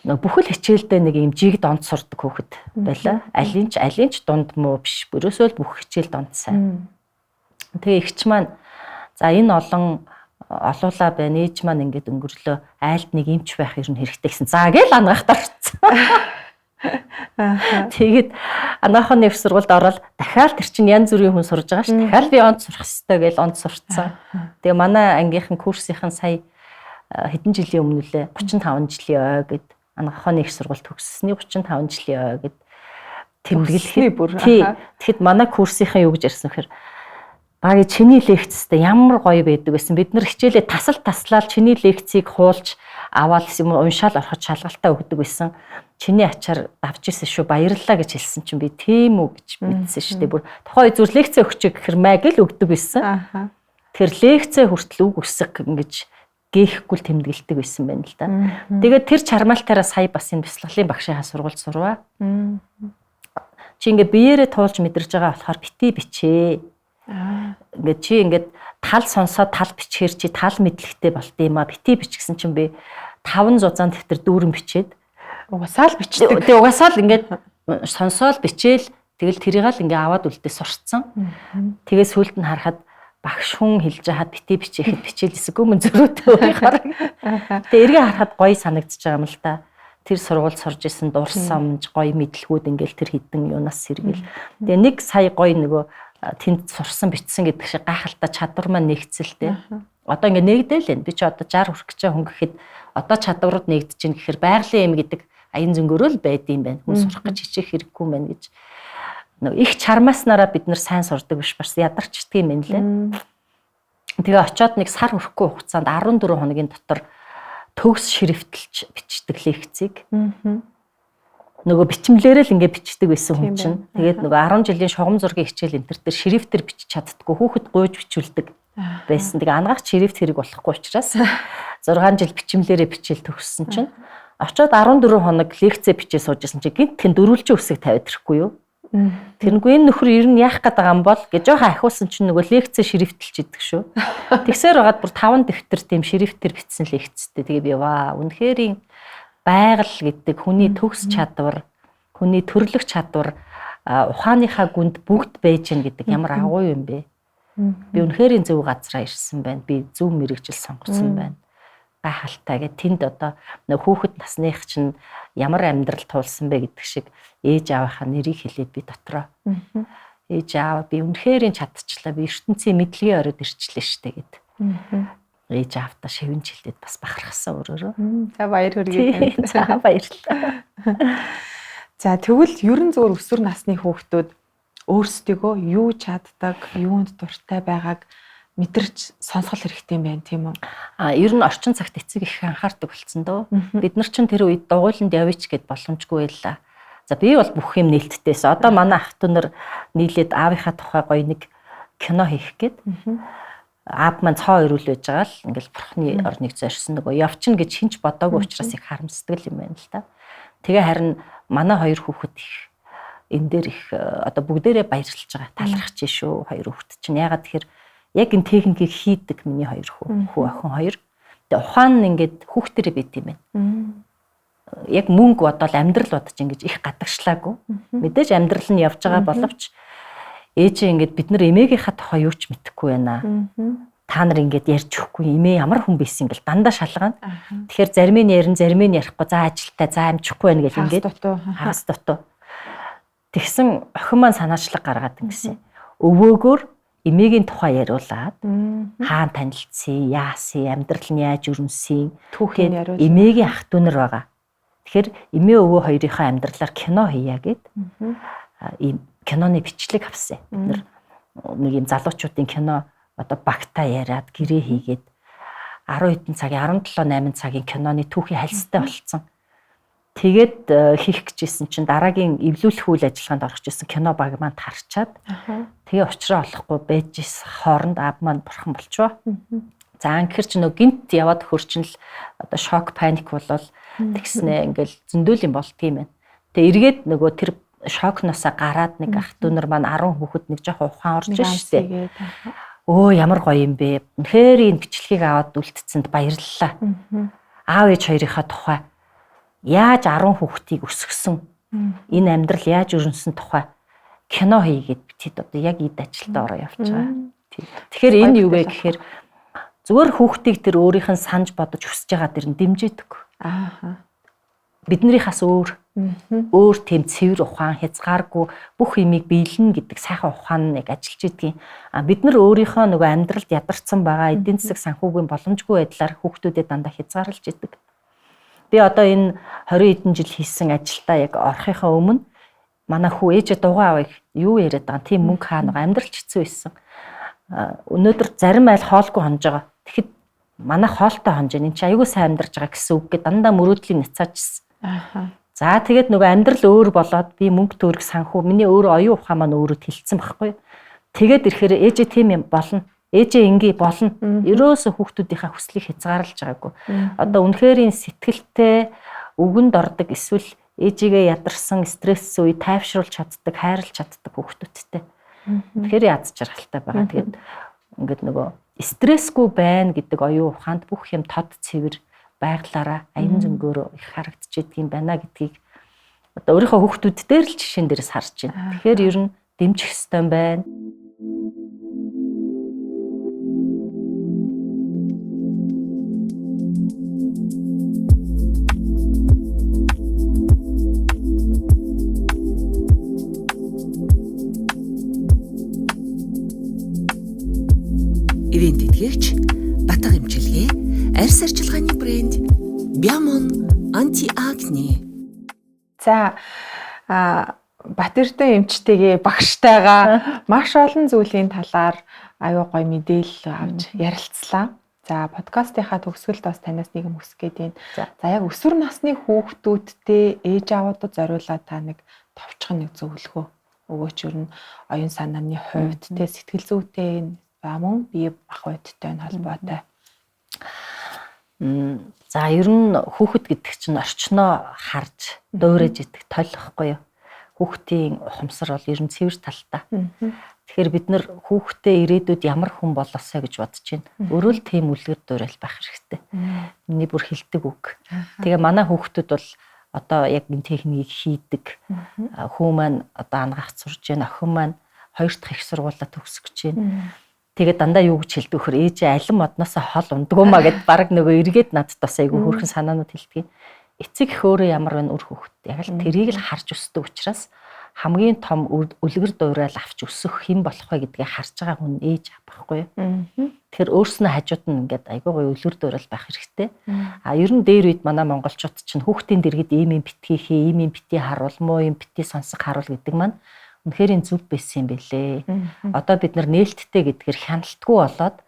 бүхэл хичээлдээ нэг юм жигд онц сурдаг хүүхэд байлаа. Алин ч дунд муу биш. Ерөөсөө л бүх хичээлд онц сайн. Тэгээ эгч маань за энэ олон олуулаа байна. Ээж маань ингээд өнгөрлөө айлд нэг эмч байх ер нь хэрэгтэй гэсэн. За гээл ангаахт орцсон. Тэгээд анаахын нэр сургуульд ороод дахиад тэр чинь янз бүрийн хүн сурж байгаа ш. Дахиад би онц сурах ёстой гээл онц сурцсан. Тэгээ манай ангийнхан курсынхан сая хэдэн жилийн өмнө лээ 35 жилийн ой гэд Анагаахын их сургууль төгссөний 35 жилийн ой гэд тэмдэглэхэд бүр. Тэгэхэд манай курсынхан юу гэж ярьсан гэхээр багийн чиний лекцтэй ямар гоё байдаг байсан. Бид нар хичээлээ тасал таслаад чиний лекцийг хуулж аваад юм уншаал ороход шалгалтаа өгдөг байсан. Чиний ачаар давж исэн шүү баярлалаа гэж хэлсэн чинь би тийм үү гэж мэдсэн шүү дээ. Бүр тухайн үе зүр лекцээ өгч гэхэр маа гэл өгдөг байсан. Тэр лекцээ хүртэл үг үсэг ингэж гээхгүй л тэмдэглэдэг байсан байна л да. Тэгээд тэр чармаалтаараа сая бас энэ бяцлаглалын багшийнхаа сургуульд сурваа. Чи ингээ биеэрээ туулж мэдэрж байгаа болохоор бити бичээ. Ингээд чи ингээд тал сонсоод тал бичгээр чи тал мэдлэгтэй болт юм а бити бич гэсэн чинь би 5 зузаан дэвтэр дүүрэн бичээд угасаа л бичдэг. Тэгээ угасаа л ингээд сонсоол бичээл тэгэл тэрийг л ингээ аваад үлдээ сурцсан. Тэгээ сүүлд нь харахад Багш хүн хэлж хахад бити бичээхэд бичээлээсгүй мөн зөрүүтэй өөрийнхөө. Тэгээ эргээ харахад гоё санагдчихж байгаа юм л та. Тэр сургууль сурж исэн дурсамж, гоё мэдлгүүд ингээл тэр хідэн юунаас сэргээл. Тэгээ нэг сая гоё нөгөө тэнд сурсан бичсэн гэдэг шиг гайхалтай чадвар маань нэгцэлтэй. Одоо ингээ нэгдэл байна. Би чи одоо 60 хүрэх гэж хүн гэхэд одоо чадварууд нэгдэж гин гэхээр байгалийн юм гэдэг аян зөнгөрөө л байдсан байна. Хүн сурах гэж хичээх хэрэггүй юм байна гэж. Нөгөө их чармааснараа бид нар сайн сурдаг биш бас ядарчдаг юм байна лээ. Тэгээ очиод нэг сар хүрэхгүй хугацаанд 14 хоногийн дотор төгс шрифтэлж бичдэг лекцийг. Нөгөө бичмлээрээ л ингээ бичдэг байсан хүн чинь. Тэгээд нөгөө 10 жилийн шугам зургийн хичээл энэ төр шрифтэр бичиж чаддаггүй хүүхэд гуйж бичүүлдэг байсан. Тэгээ ангаах шрифт хэрэг болохгүй учраас 6 жил бичмлээрээ бичээл төгссөн чинь очиод 14 хоног лекцээ бичээ сууж исэн чинь гинт тэн дөрвөлжин үсэг тавиад ирэхгүй юу? Тэрнгүй энэ нөхөр ер нь яах гээд байгаа юм бол гэж жоохон ахиулсан чинь нөгөө лекцээ шрифтэлж идэг шүү. Тэгсээр байгаад бүр 5 дэвтэр тийм шрифтэр бичсэн лекцтэй. Тэгээ би ваа үнэхэрийн байгаль гэдэг хүний төгс чадвар, хүний төрлөх чадвар ухааныхаа гүнд бүгд байж гэн гэдэг ямар агуу юм бэ? Би үнэхэрийн зөв газраа ирсэн байна. Би зөв мэрэгжил сонгосон байна. Гайхалтай гэд тэнд одоо хүүхэд насных чинь ямар амьдрал туулсан бэ гэдэг шиг ээж аавынхаа нэрийг хэлээд би дотроо. Ээж аав би үнэхээр чадчихлаа. Би ертөнцийн мэдлэгийн оройд ирчлээ штэ гэд. Ээж аавтаа шивэн жилдээд бас бахархсан өөрөөрөө. За баяр хүргэе. За баярлалаа. За тэгвэл ерөн зөвөр өсвөр насны хүүхдүүд өөрсдийгөө юу чаддаг, юунд дуртай байгааг мэдэрч сонсгол хэрэгтэй юм байна, тийм үү? А ер нь орчин цагт эцэг их анхаардаг болсон дөө. Бид нар чинь тэр үед дугуйланд явъя ч гэд боломжгүй байлаа. За би бол бүх юм нээлттэйсэн. Одоо манай ах トゥ нар нийлээд аавынхаа тухай гоё нэг кино хийх гээд аав маань цоо ирүүл байж байгаа л ингээл бурхны орныг зорьсон нөгөө явчихна гэж хинч бодоогүй учраас их харамсдаг юм байна л та. Тэгээ харин манай хоёр хүүхэд их энэ дээр их одоо бүгдээрээ баярлж байгаа. Талархаж шүү хоёр хүүхэд чинь. Ягаад тэгэхээр яг энэ техникийг хийдэг миний хоёр хүү охин хоёр. Тэгээ ухаан нь ингээд хүүхдэрээ байт юм байна. Яг мөнгө бодоол амьдрал бодож ингэж их гадагшлаагүй. Мэдээж амьдрал нь явж байгаа боловч ээжээ ингээд бид нар эмээгийнхаа тухай юу ч мэдэхгүй байна. Та нар ингээд ярьж өгөхгүй эмээ ямар хүн байсан ингээл дандаа шалгана. Тэгэхээр зарим нь ярина, зарим нь ярихгүй. За ажилтай, за амжихгүй байна гэл ингээд хагас дутуу. Тэгсэн охин маань санаачлаг гаргаад ингэсэн. Өвөөгөөр эмээгийн тухай яриулаад хаан танилцсан, яасан, амьдрал нь яаж өрнөсөн, түүхийг яриул. Эмээгийн ах дүү нар байгаа. Тэгэхээр эмээ өвөө хоёрынхоо амьдралаар кино хийя гэд. Ийм киноны бичлэг авсан. Бид нар нэг ийм залуучуудын кино одоо багтаа яриад гэрээ хийгээд 10 хэдэн цагийн 17 8 цагийн киноны түүхийн хальстай болцсон. Тэгээд хийх гэжсэн чинь дараагийн эвлүүлэх үйл ажиллагаанд орох гэсэн кино баг маань тарчаад тэгээ учраа олохгүй байж хооронд аав маань бурхан болчихоо. За анхэр чи нөө гинт яваад хөрчин л одоо шок паник болол тэгснэ ингээл зөндөл юм болдгийм байна. Тэгээ эргээд нөгөө тэр шокноосоо гараад нэг ах дүү нар маань 10 хүүхэд нэг жоохон ухаан орж штэ. Өө ямар гоё юм бэ. Үнэхээр энэ бичлэгийг аваад үлдсэнд баярлалаа. Аав ээж хоёрынхаа тухай яаж 10 хүүхдийг өсгсөн, энэ амьдрал яаж өрнөсөн тухай кино хийгээд тэд одоо яг эд ажилдаа ороо явж байгаа. Тэгэхээр энэ юу вэ гэхээр зүгээр хүүхдийг тэр өөрийнх нь санаж бодож хүсэж байгаа дэр нь дэмжиж. Аа. Биднийхээс өөр өөр тийм цэвэр ухаан хязгааргүй бүх юмыг биелнэ гэдэг сайхан ухаан нэг ажиллаж идэгин. А бид нар өөрийнхөө нөгөө амьдралд ядарсан байгаа эдийн засаг санхүүгийн боломжгүй байдлаар хүүхдүүдэд дандаа хязгаарлаж идэг. Би одоо энэ 20 хэдэн жил хийсэн ажилдаа яг орохынхаа өмнө манай хүү ээжээ дугаа авах юу яриад байгаа тийм мөнгө хаана байгаа амьдрал ч хэцүү байсан. Өнөөдөр зарим айл хоолгүй хонж байгаа. Тэгэхэд манай хоолтой хонж энэ чи аягүй сайн амьдарч байгаа гэсэн үг гэ дандаа мөрөөдлийн няцаажсэн. Аа. За тэгээд нөгөө амьдрал өөр болоод би мөнгө төгрөг санхүү миний өөр оюун ухаан маань өөрөө тэлцсэн байхгүй юу. Тэгээд ирэхээр ээжээ тийм юм болно. Ээжээ ингээ болно. Ерөөсө хүүхдүүдийнхээ хүслийг хязгаарлаж байгаагүй. Одоо үнэхээр сэтгэлтэй үгэнд ордог эсвэл ээжигээ ядарсан стресс үе тайвшруулж чаддаг, хайрлаж чаддаг хүүхдүүдтэй. Тэгэхээр яз жаргалтай байгаа. Тэгээд ингээд нөгөө стрессгүй байна гэдэг оюун ухаанд бүх юм тод цэвэр байглаараа аян зөнгөөрөө их харагдчихэдэг юм байна гэдгийг одоо өөрийнхөө хүүхдүүд дээр л жишээн дээрээс харж байна. Тэгэхээр ер нь дэмжих ёстой юм байна. Ивент тэтгэгч Батга эмчилгээ, арьс арчилгааны брэнд Biamon Anti-Acne. За, Батэрдэн эмчтэйгээ багштайгаа маш олон зүйлийн талаар аюу гой мэдээлэл авч ярилцлаа. За, подкастынхаа төгсгөлд бас танаас нэг юм хүсэх гээд байна. За, яг өсвөр насны хүүхдүүдтэй ээж аавуудад зориулаад та нэг товчхон нэг зөвлөгөө өгөөч. Ер нь оюун санааны хувьд те, сэтгэл зүйтэй, за мөн бие мах бодиттой холбоотой. За, ер нь хүүхэд гэдэг чинь орчноо харж дуурайж идэх тойл ихгүй юу? Хүүхдийн ухамсар бол ер нь цэвэр талтай. Тэгэхээр бид нар хүүхдээ ирээдүйд ямар хүн болоосой гэж бодож байна. Өөрөө л тийм үлгэр дуурайл байх хэрэгтэй. Миний бүр хэлдэг үг. Тэгээ манай хүүхдүүд бол одоо яг энэ техникийг хийдэг. Хүү маань одоо ангаах сурж байна. Охин маань 2 дахь их сургуулаа төгсөх гэж байна. Тэгээд дандаа юу гэж хэлдэг вөхөр, ээжээ алин модноосоо хол ундгуу маа гэд баг нөгөө эргээд надад бас айгүй хөөрхөн санаанууд хэлдэг. Эцэг их өөрөө ямар байна үр хүүхэд. Яг л тэрийг л харж өсдөг учраас хамгийн том үлгэр дуурайл авч өсөх хэн болох вэ гэдгийг харж байгаа хүн ээж байхгүй юу. Тэгэхээр өөрснөө хажууд нь ингээд айгүй гоё үлгэр дуурайл байх хэрэгтэй. А ер нь дээр үед манай монголчууд чинь хүүхдийн дэргэд ийм юм битгий хий, ийм юм битгий харуул, муу юм битгий сонсох харуул гэдэг маань үнэхээр энэ зөв байсан юм бэлээ. Одоо бид нар нээлттэй гэдгээр хяналтгүй болоод,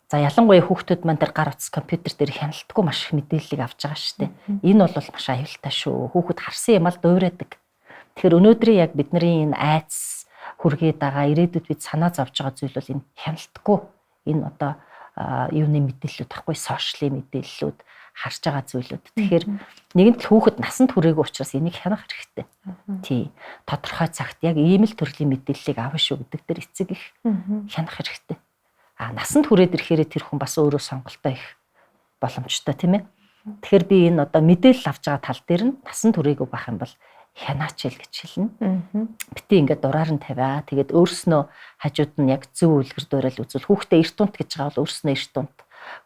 за ялангуяа хүүхдүүд маань тэр гар утас компьютер дээр хяналтгүй маш их мэдээллийг авч байгаа шүү дээ. Энэ бол маш аюултай шүү. Хүүхэд харсан юм ал дуурайдаг. Тэгэхээр өнөөдрийн яг бидний энэ айц хүргээд байгаа, ирээдүйд бид санаа зовж байгаа зүйл бол энэ хяналтгүй энэ одоо юуны мэдээллүүд тахгүй, сошиалын мэдээллүүд, харж байгаа зүйлүүд. Тэгэхээр нэгэнт л хүүхэд насанд хүрээгүй учраас энийг хянах хэрэгтэй. Тий. Тодорхой цагт яг ийм л төрлийн мэдээллийг авах шүү гэдэг дээр эцэг их хянах хэрэгтэй. А насанд хүрээд ирэхээр тэр хүн бас өөрөө сонголтоо их боломжтой, тийм ээ. Тэгэхээр би энэ одоо мэдээлэл авч байгаа тал дээр нь насанд хүрээгүй байх юм бол хянаач л гэж хэлнэ. Бити ингээд дураар нь тавиа. Тэгээд өөрснөө хажууд нь яг зөв үлгэр дуурайл үзүүл. Хүүхдээ эрт унт гэж байгаа бол өөрснөө эрт унт.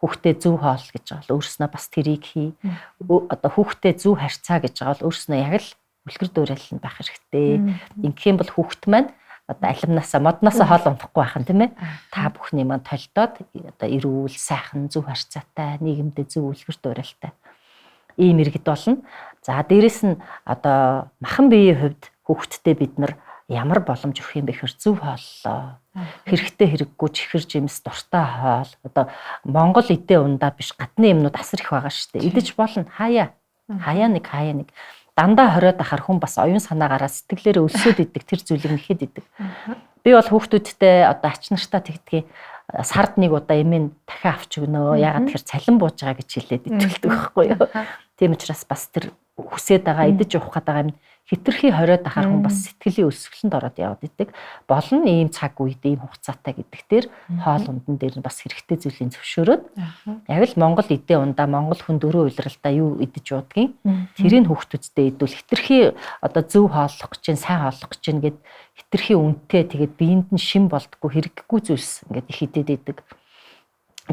Хүүхдээ зөв хоол гэж байгаа бол өөрснөө бас тэрийг хий. Одоо хүүхдээ зөв харьцаа гэж байгаа бол өөрснөө яг л үлгэр дуурайл нь байх хэрэгтэй. Ингэх юм бол хүүхд маань одоо алимнаасаа модноосоо хоол унтахгүй байх нь, тийм ээ. Та бүхний маань толдоод одоо эрүүл, сайхан, зөв харьцаатай, нийгэмдээ зөв үлгэр дуурайлтай ийм иргэд болно. За, дээрэс нь одоо махан биеийн хувьд хүүхдтэй бид нар ямар боломж өгөх юм бэ гэхээр зөв хооллоо. Хэрэгтэй хэрэггүй чихэр жимс, дуртай хоол. Одоо Монгол эдээ ундаа биш, гадны юмнууд асар их байгаа шүү дээ. Идэж болно. Хаяа. Хаяа нэг хаяа нэг. Дандаа хориод ахаар хүн бас оюун санаагаараа сэтгэлээрээ өлсөөд идэг, тэр зүйлийг нэхэд идэг. Би бол хүүхдүүдтэй одоо ач нартай тэгдгийг, сард нэг удаа эмээ дахин авч өгнө. Ягаад тэгэхээр цалин бууж байгаа гэж хэлээд итгэлдэг байхгүй юу. Тийм учраас бас тэр хүсээд байгаа, идэж уух гээд байгаа юм хитрхи хориод ахаар хүн бас сэтгэлийн өлсгөлөнд ороод яваад идэг. Болно ийм цаг үед ийм хугацаатай гэдэг дээр хоол ундан дээр нь бас хэрэгтэй зүйлийн зөвшөөрөөд яг л Монгол эдээ ундаа, Монгол хүн дөрөв улиралдаа юу идэж уудгийг тэрийг хүүхдүүдтэй идвэл хитрхи одоо зөв хооллох гэж чинь, сайн хооллох гэж чинь гэд хитрхи үнэтэй, тэгээд биеинд нь шим болдгоо хэрэггүй зүйлс ингээд их идэд идэг.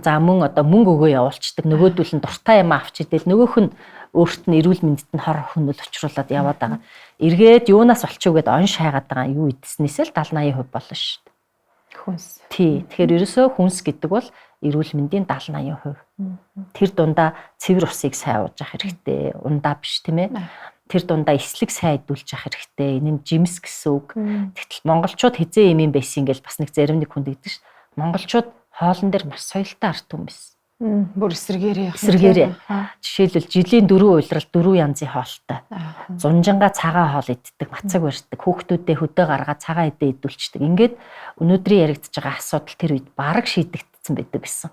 За, мөн одоо мөнгө өгөө явуулцдаг. Нөгөөдөл нь дуртай юм авч идэл, нөгөөх нь өөрт нь эрүүл мэндэд нь хор хөнөл учруулад яваад байгаа. Эргээд юунаас болчих вэ гэд он шайгаад байгаа юу идснээсээ л 70 80% болно шүү дээ. Хүнс. Тий. Тэгэхээр ерөөсөө хүнс гэдэг бол эрүүл мэндийн 70 80%. Тэр дундаа цэвэр усыг сайн ууж явах хэрэгтэй. Ундаа биш, тийм ээ. Тэр дундаа эслэг сайн идүүлж явах хэрэгтэй. Энэ нь жимс гэсэн үг. Тэгтэл монголчууд хизээ юм юм байсан ингээл бас нэг зарим нэг хүнд гэдэг ш. Монголчууд хоолн дээр маш соёлтой арт хүн байсан. Бүр эсрэгээрээ. Эсрэгээрээ. Жишээлбэл жилийн 4 улирал 4 янзын хоолтой. Зунжингаа цагаан хоол иддэг, мацаг барьдаг, хүүхдүүдээ хөдөө гаргаад цагаан эдээ идүүлчихдэг. Ингээд өнөөдрийн яригдж байгаа асуудал тэр үед бараг шийдэгдсэн байдаг гэсэн.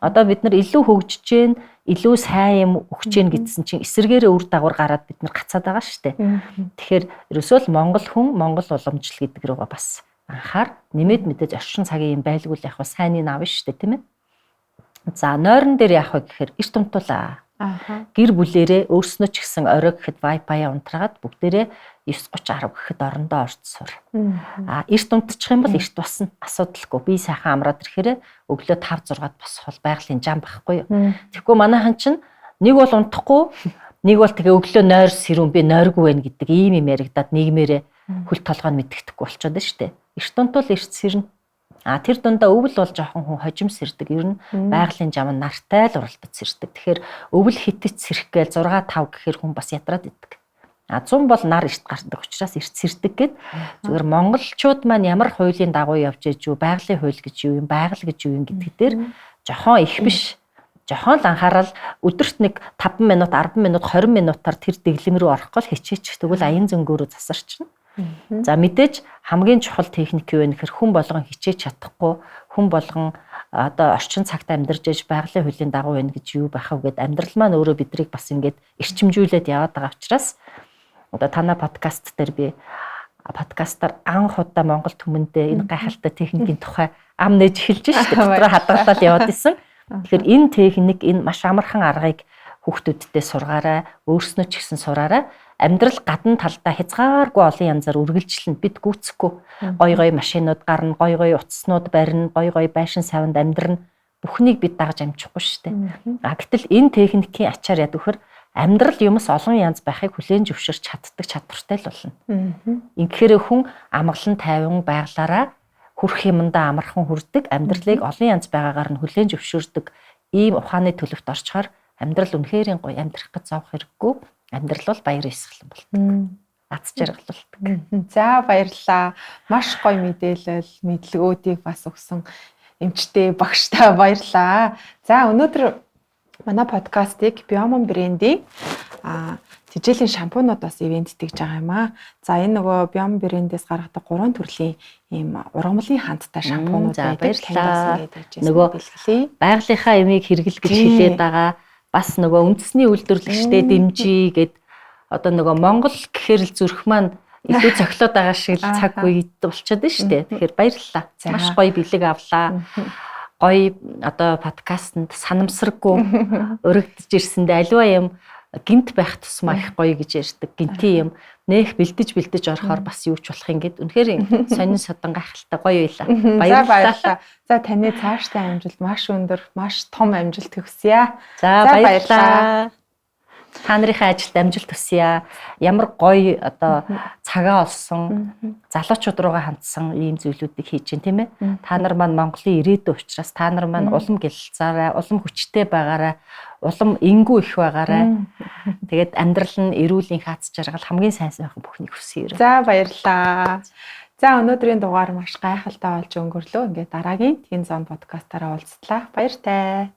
Одоо бид нар илүү хөгжиж гэн, илүү сайн юм өгч гэн гэдсэн чинь эсрэгээрээ үр дагавар гараад бид нар гацаад байгаа шүү дээ. Тэгэхээр ерөөсөө л Монгол хүн, Монгол уламжлал гэдэг рүүгээ бас анхаар нэмээд мэдээж орчин цагийн юм байлгүй л яг сайныг авна шүү дээ, тийм ээ. За, нойрон дээр яах вэ гэхээр эрт унтуулаа. Гэр бүлэрээ өөрснөө ч гэсэн орой гэхэд Wi-Fi унтраагаад бүгдээрээ 9:30 10 гэхэд орондоо орж сур. А эрт унтчих юм бол эрт басна. Асуудалгүй. Би сайхан амраад ирэхээр өглөө 5 6-ад босох бол байгалийн жам байхгүй юу. Тэгэхгүй манайхан чинь нэг бол унтахгүй, нэг бол тэгээ өглөө нойр сэрүүн би нойргүй байх гэдэг ийм юм яригадаад нийгмээрээ хөл толгой нь мэддэхгүй болчиход байна шүү дээ. Эрт унтвал эрт сэрнэ. А тэр дундаа өвөл бол жоохон хүн хожим сэрдэг. Ер нь байгалийн жам нь нартай л уралдаж сэрдэг. Тэгэхээр өвөл хитэц сэрх гээл 6 5 гэхээр хүн бас ядраад идэг. А 100 бол нар эрт гардаг учраас эрт сэрдэг гэд зүгээр монголчууд маань ямар хуулийн дагуу явж ээж юу, байгалийн хууль гэж юу юм, байгаль гэж юу юм гэдэг дээр жохон их биш. Жохон л анхаарал өдөрт нэг 5 минут, 10 минут, 20 минутаар тэр дэглэм рүү орохгүй л хичээчих. Тэгвэл аян зөнгөөрөө засарчна. За мэдээж хамгийн чухал техник юу вэ гэхээр хүн болгон хичээж чадахгүй, хүн болгон одоо орчин цагт амьдарч ээж байгалийн хуулийн дагуу байна гэж юу байх вэ гэд амьдрал маань өөрөө бидрийг бас ингээд эрчимжүүлээд яваад байгаа учраас одоо танай подкаст дээр би подкастаар анх удаа Монгол түмэндээ энэ гайхалтай техникийн тухай ам нээж эхэлж шээ. Дотроо хадгалаад яваад исэн. Тэгэхээр энэ техник, энэ маш амархан аргыг хүүхдүүддээ сургаарай, өөрснөө ч гэсэн сураарай. Амьдрал гадна талдаа хязгааргүй олон янзаар үргэлжлэнэ. Бид гүйцэхгүй. Гой гой машинууд гарна, гой гой утаснууд барина, гой гой байшин савнд амьдрна. Бүхнийг бид дагаж амжихгүй шүү дээ. А гэтэл энэ техникийн ачаар яд вөхөр амьдрал юмс олон янз байхыг хүлээн зөвшөөрч чаддаг чадвартай л болно. Ингэхээр хүн амгалан тайван байглаараа хүрх юмдаа амархан хүрдэг, амьдралыг олон янз байгаагаар нь хүлээн зөвшөөрдөг ийм ухааны төлөвт орчхоор амьдрал үнэхээр гоё, амьдрах гэж зовх хэрэггүй. Амьдрал бол баяр баясгалан болдог. Аз жаргал болдог. За баярлалаа. Маш гоё мэдээлэл, мэдлэгүүдийг бас өгсөн эмчтэй багштай баярлалаа. За өнөөдөр манай подкастыг Biomon брендийн тэжээлийн шампунууд бас ивент тэгж байгаа юм аа. За энэ нөгөө Biomon брендээс гаргадаг 3 төрлийн ийм ургамлын хандтай шампунууд байдаг. Баярлалаа. Нөгөө байгалийнхаа эмийг хэрэгэл гэж хэлээд байгаа. Бас нөгөө үндэсний үйлдвэрлэгчтэй дэмжиж гэд одоо нөгөө Монгол гэхээр л зүрх маань илүү цохилоод байгаа шиг л цаг үед болчиход байна шүү дээ. Тэгэхээр баярлалаа. Маш гоё бэлэг авлаа. Гоё одоо подкастэнд санамсаргүй өргөдөж ирсэндээ аливаа юм гинт байх тусмаа их гоё гэж ярьдаг. Гинтийн юм нэх бэлдэж бэлдэж орохоор бас юу ч болох юм гэд үнэхээр сонин содон гайхалтай гоё байлаа. Баярлалаа. За таны цаашдын амжилт маш өндөр, маш том амжилт хүсье. За баярлалаа. Та нарынхаа ажилд амжилт хүсье. Ямар гоё одоо цагаа олсон, залуучууд руугаа хандсан ийм зүйлүүдийг хийж чинь тийм ээ. Та нар маань Монголын ирээдүй учраас та нар маань улам гялалзаарай, улам хүчтэй байгаарай, улам энгүү их байгаарай. Тэгээд амьдрал нь эрүүл инх аз жаргал хамгийн сайн сайхан бүхнийг хүсье. За баярлалаа. За өнөөдрийн дугаар маш гайхалтай болж өнгөрлөө. Ингээд дараагийн Teen Zone подкастаараа уулзлаа. Баяртай.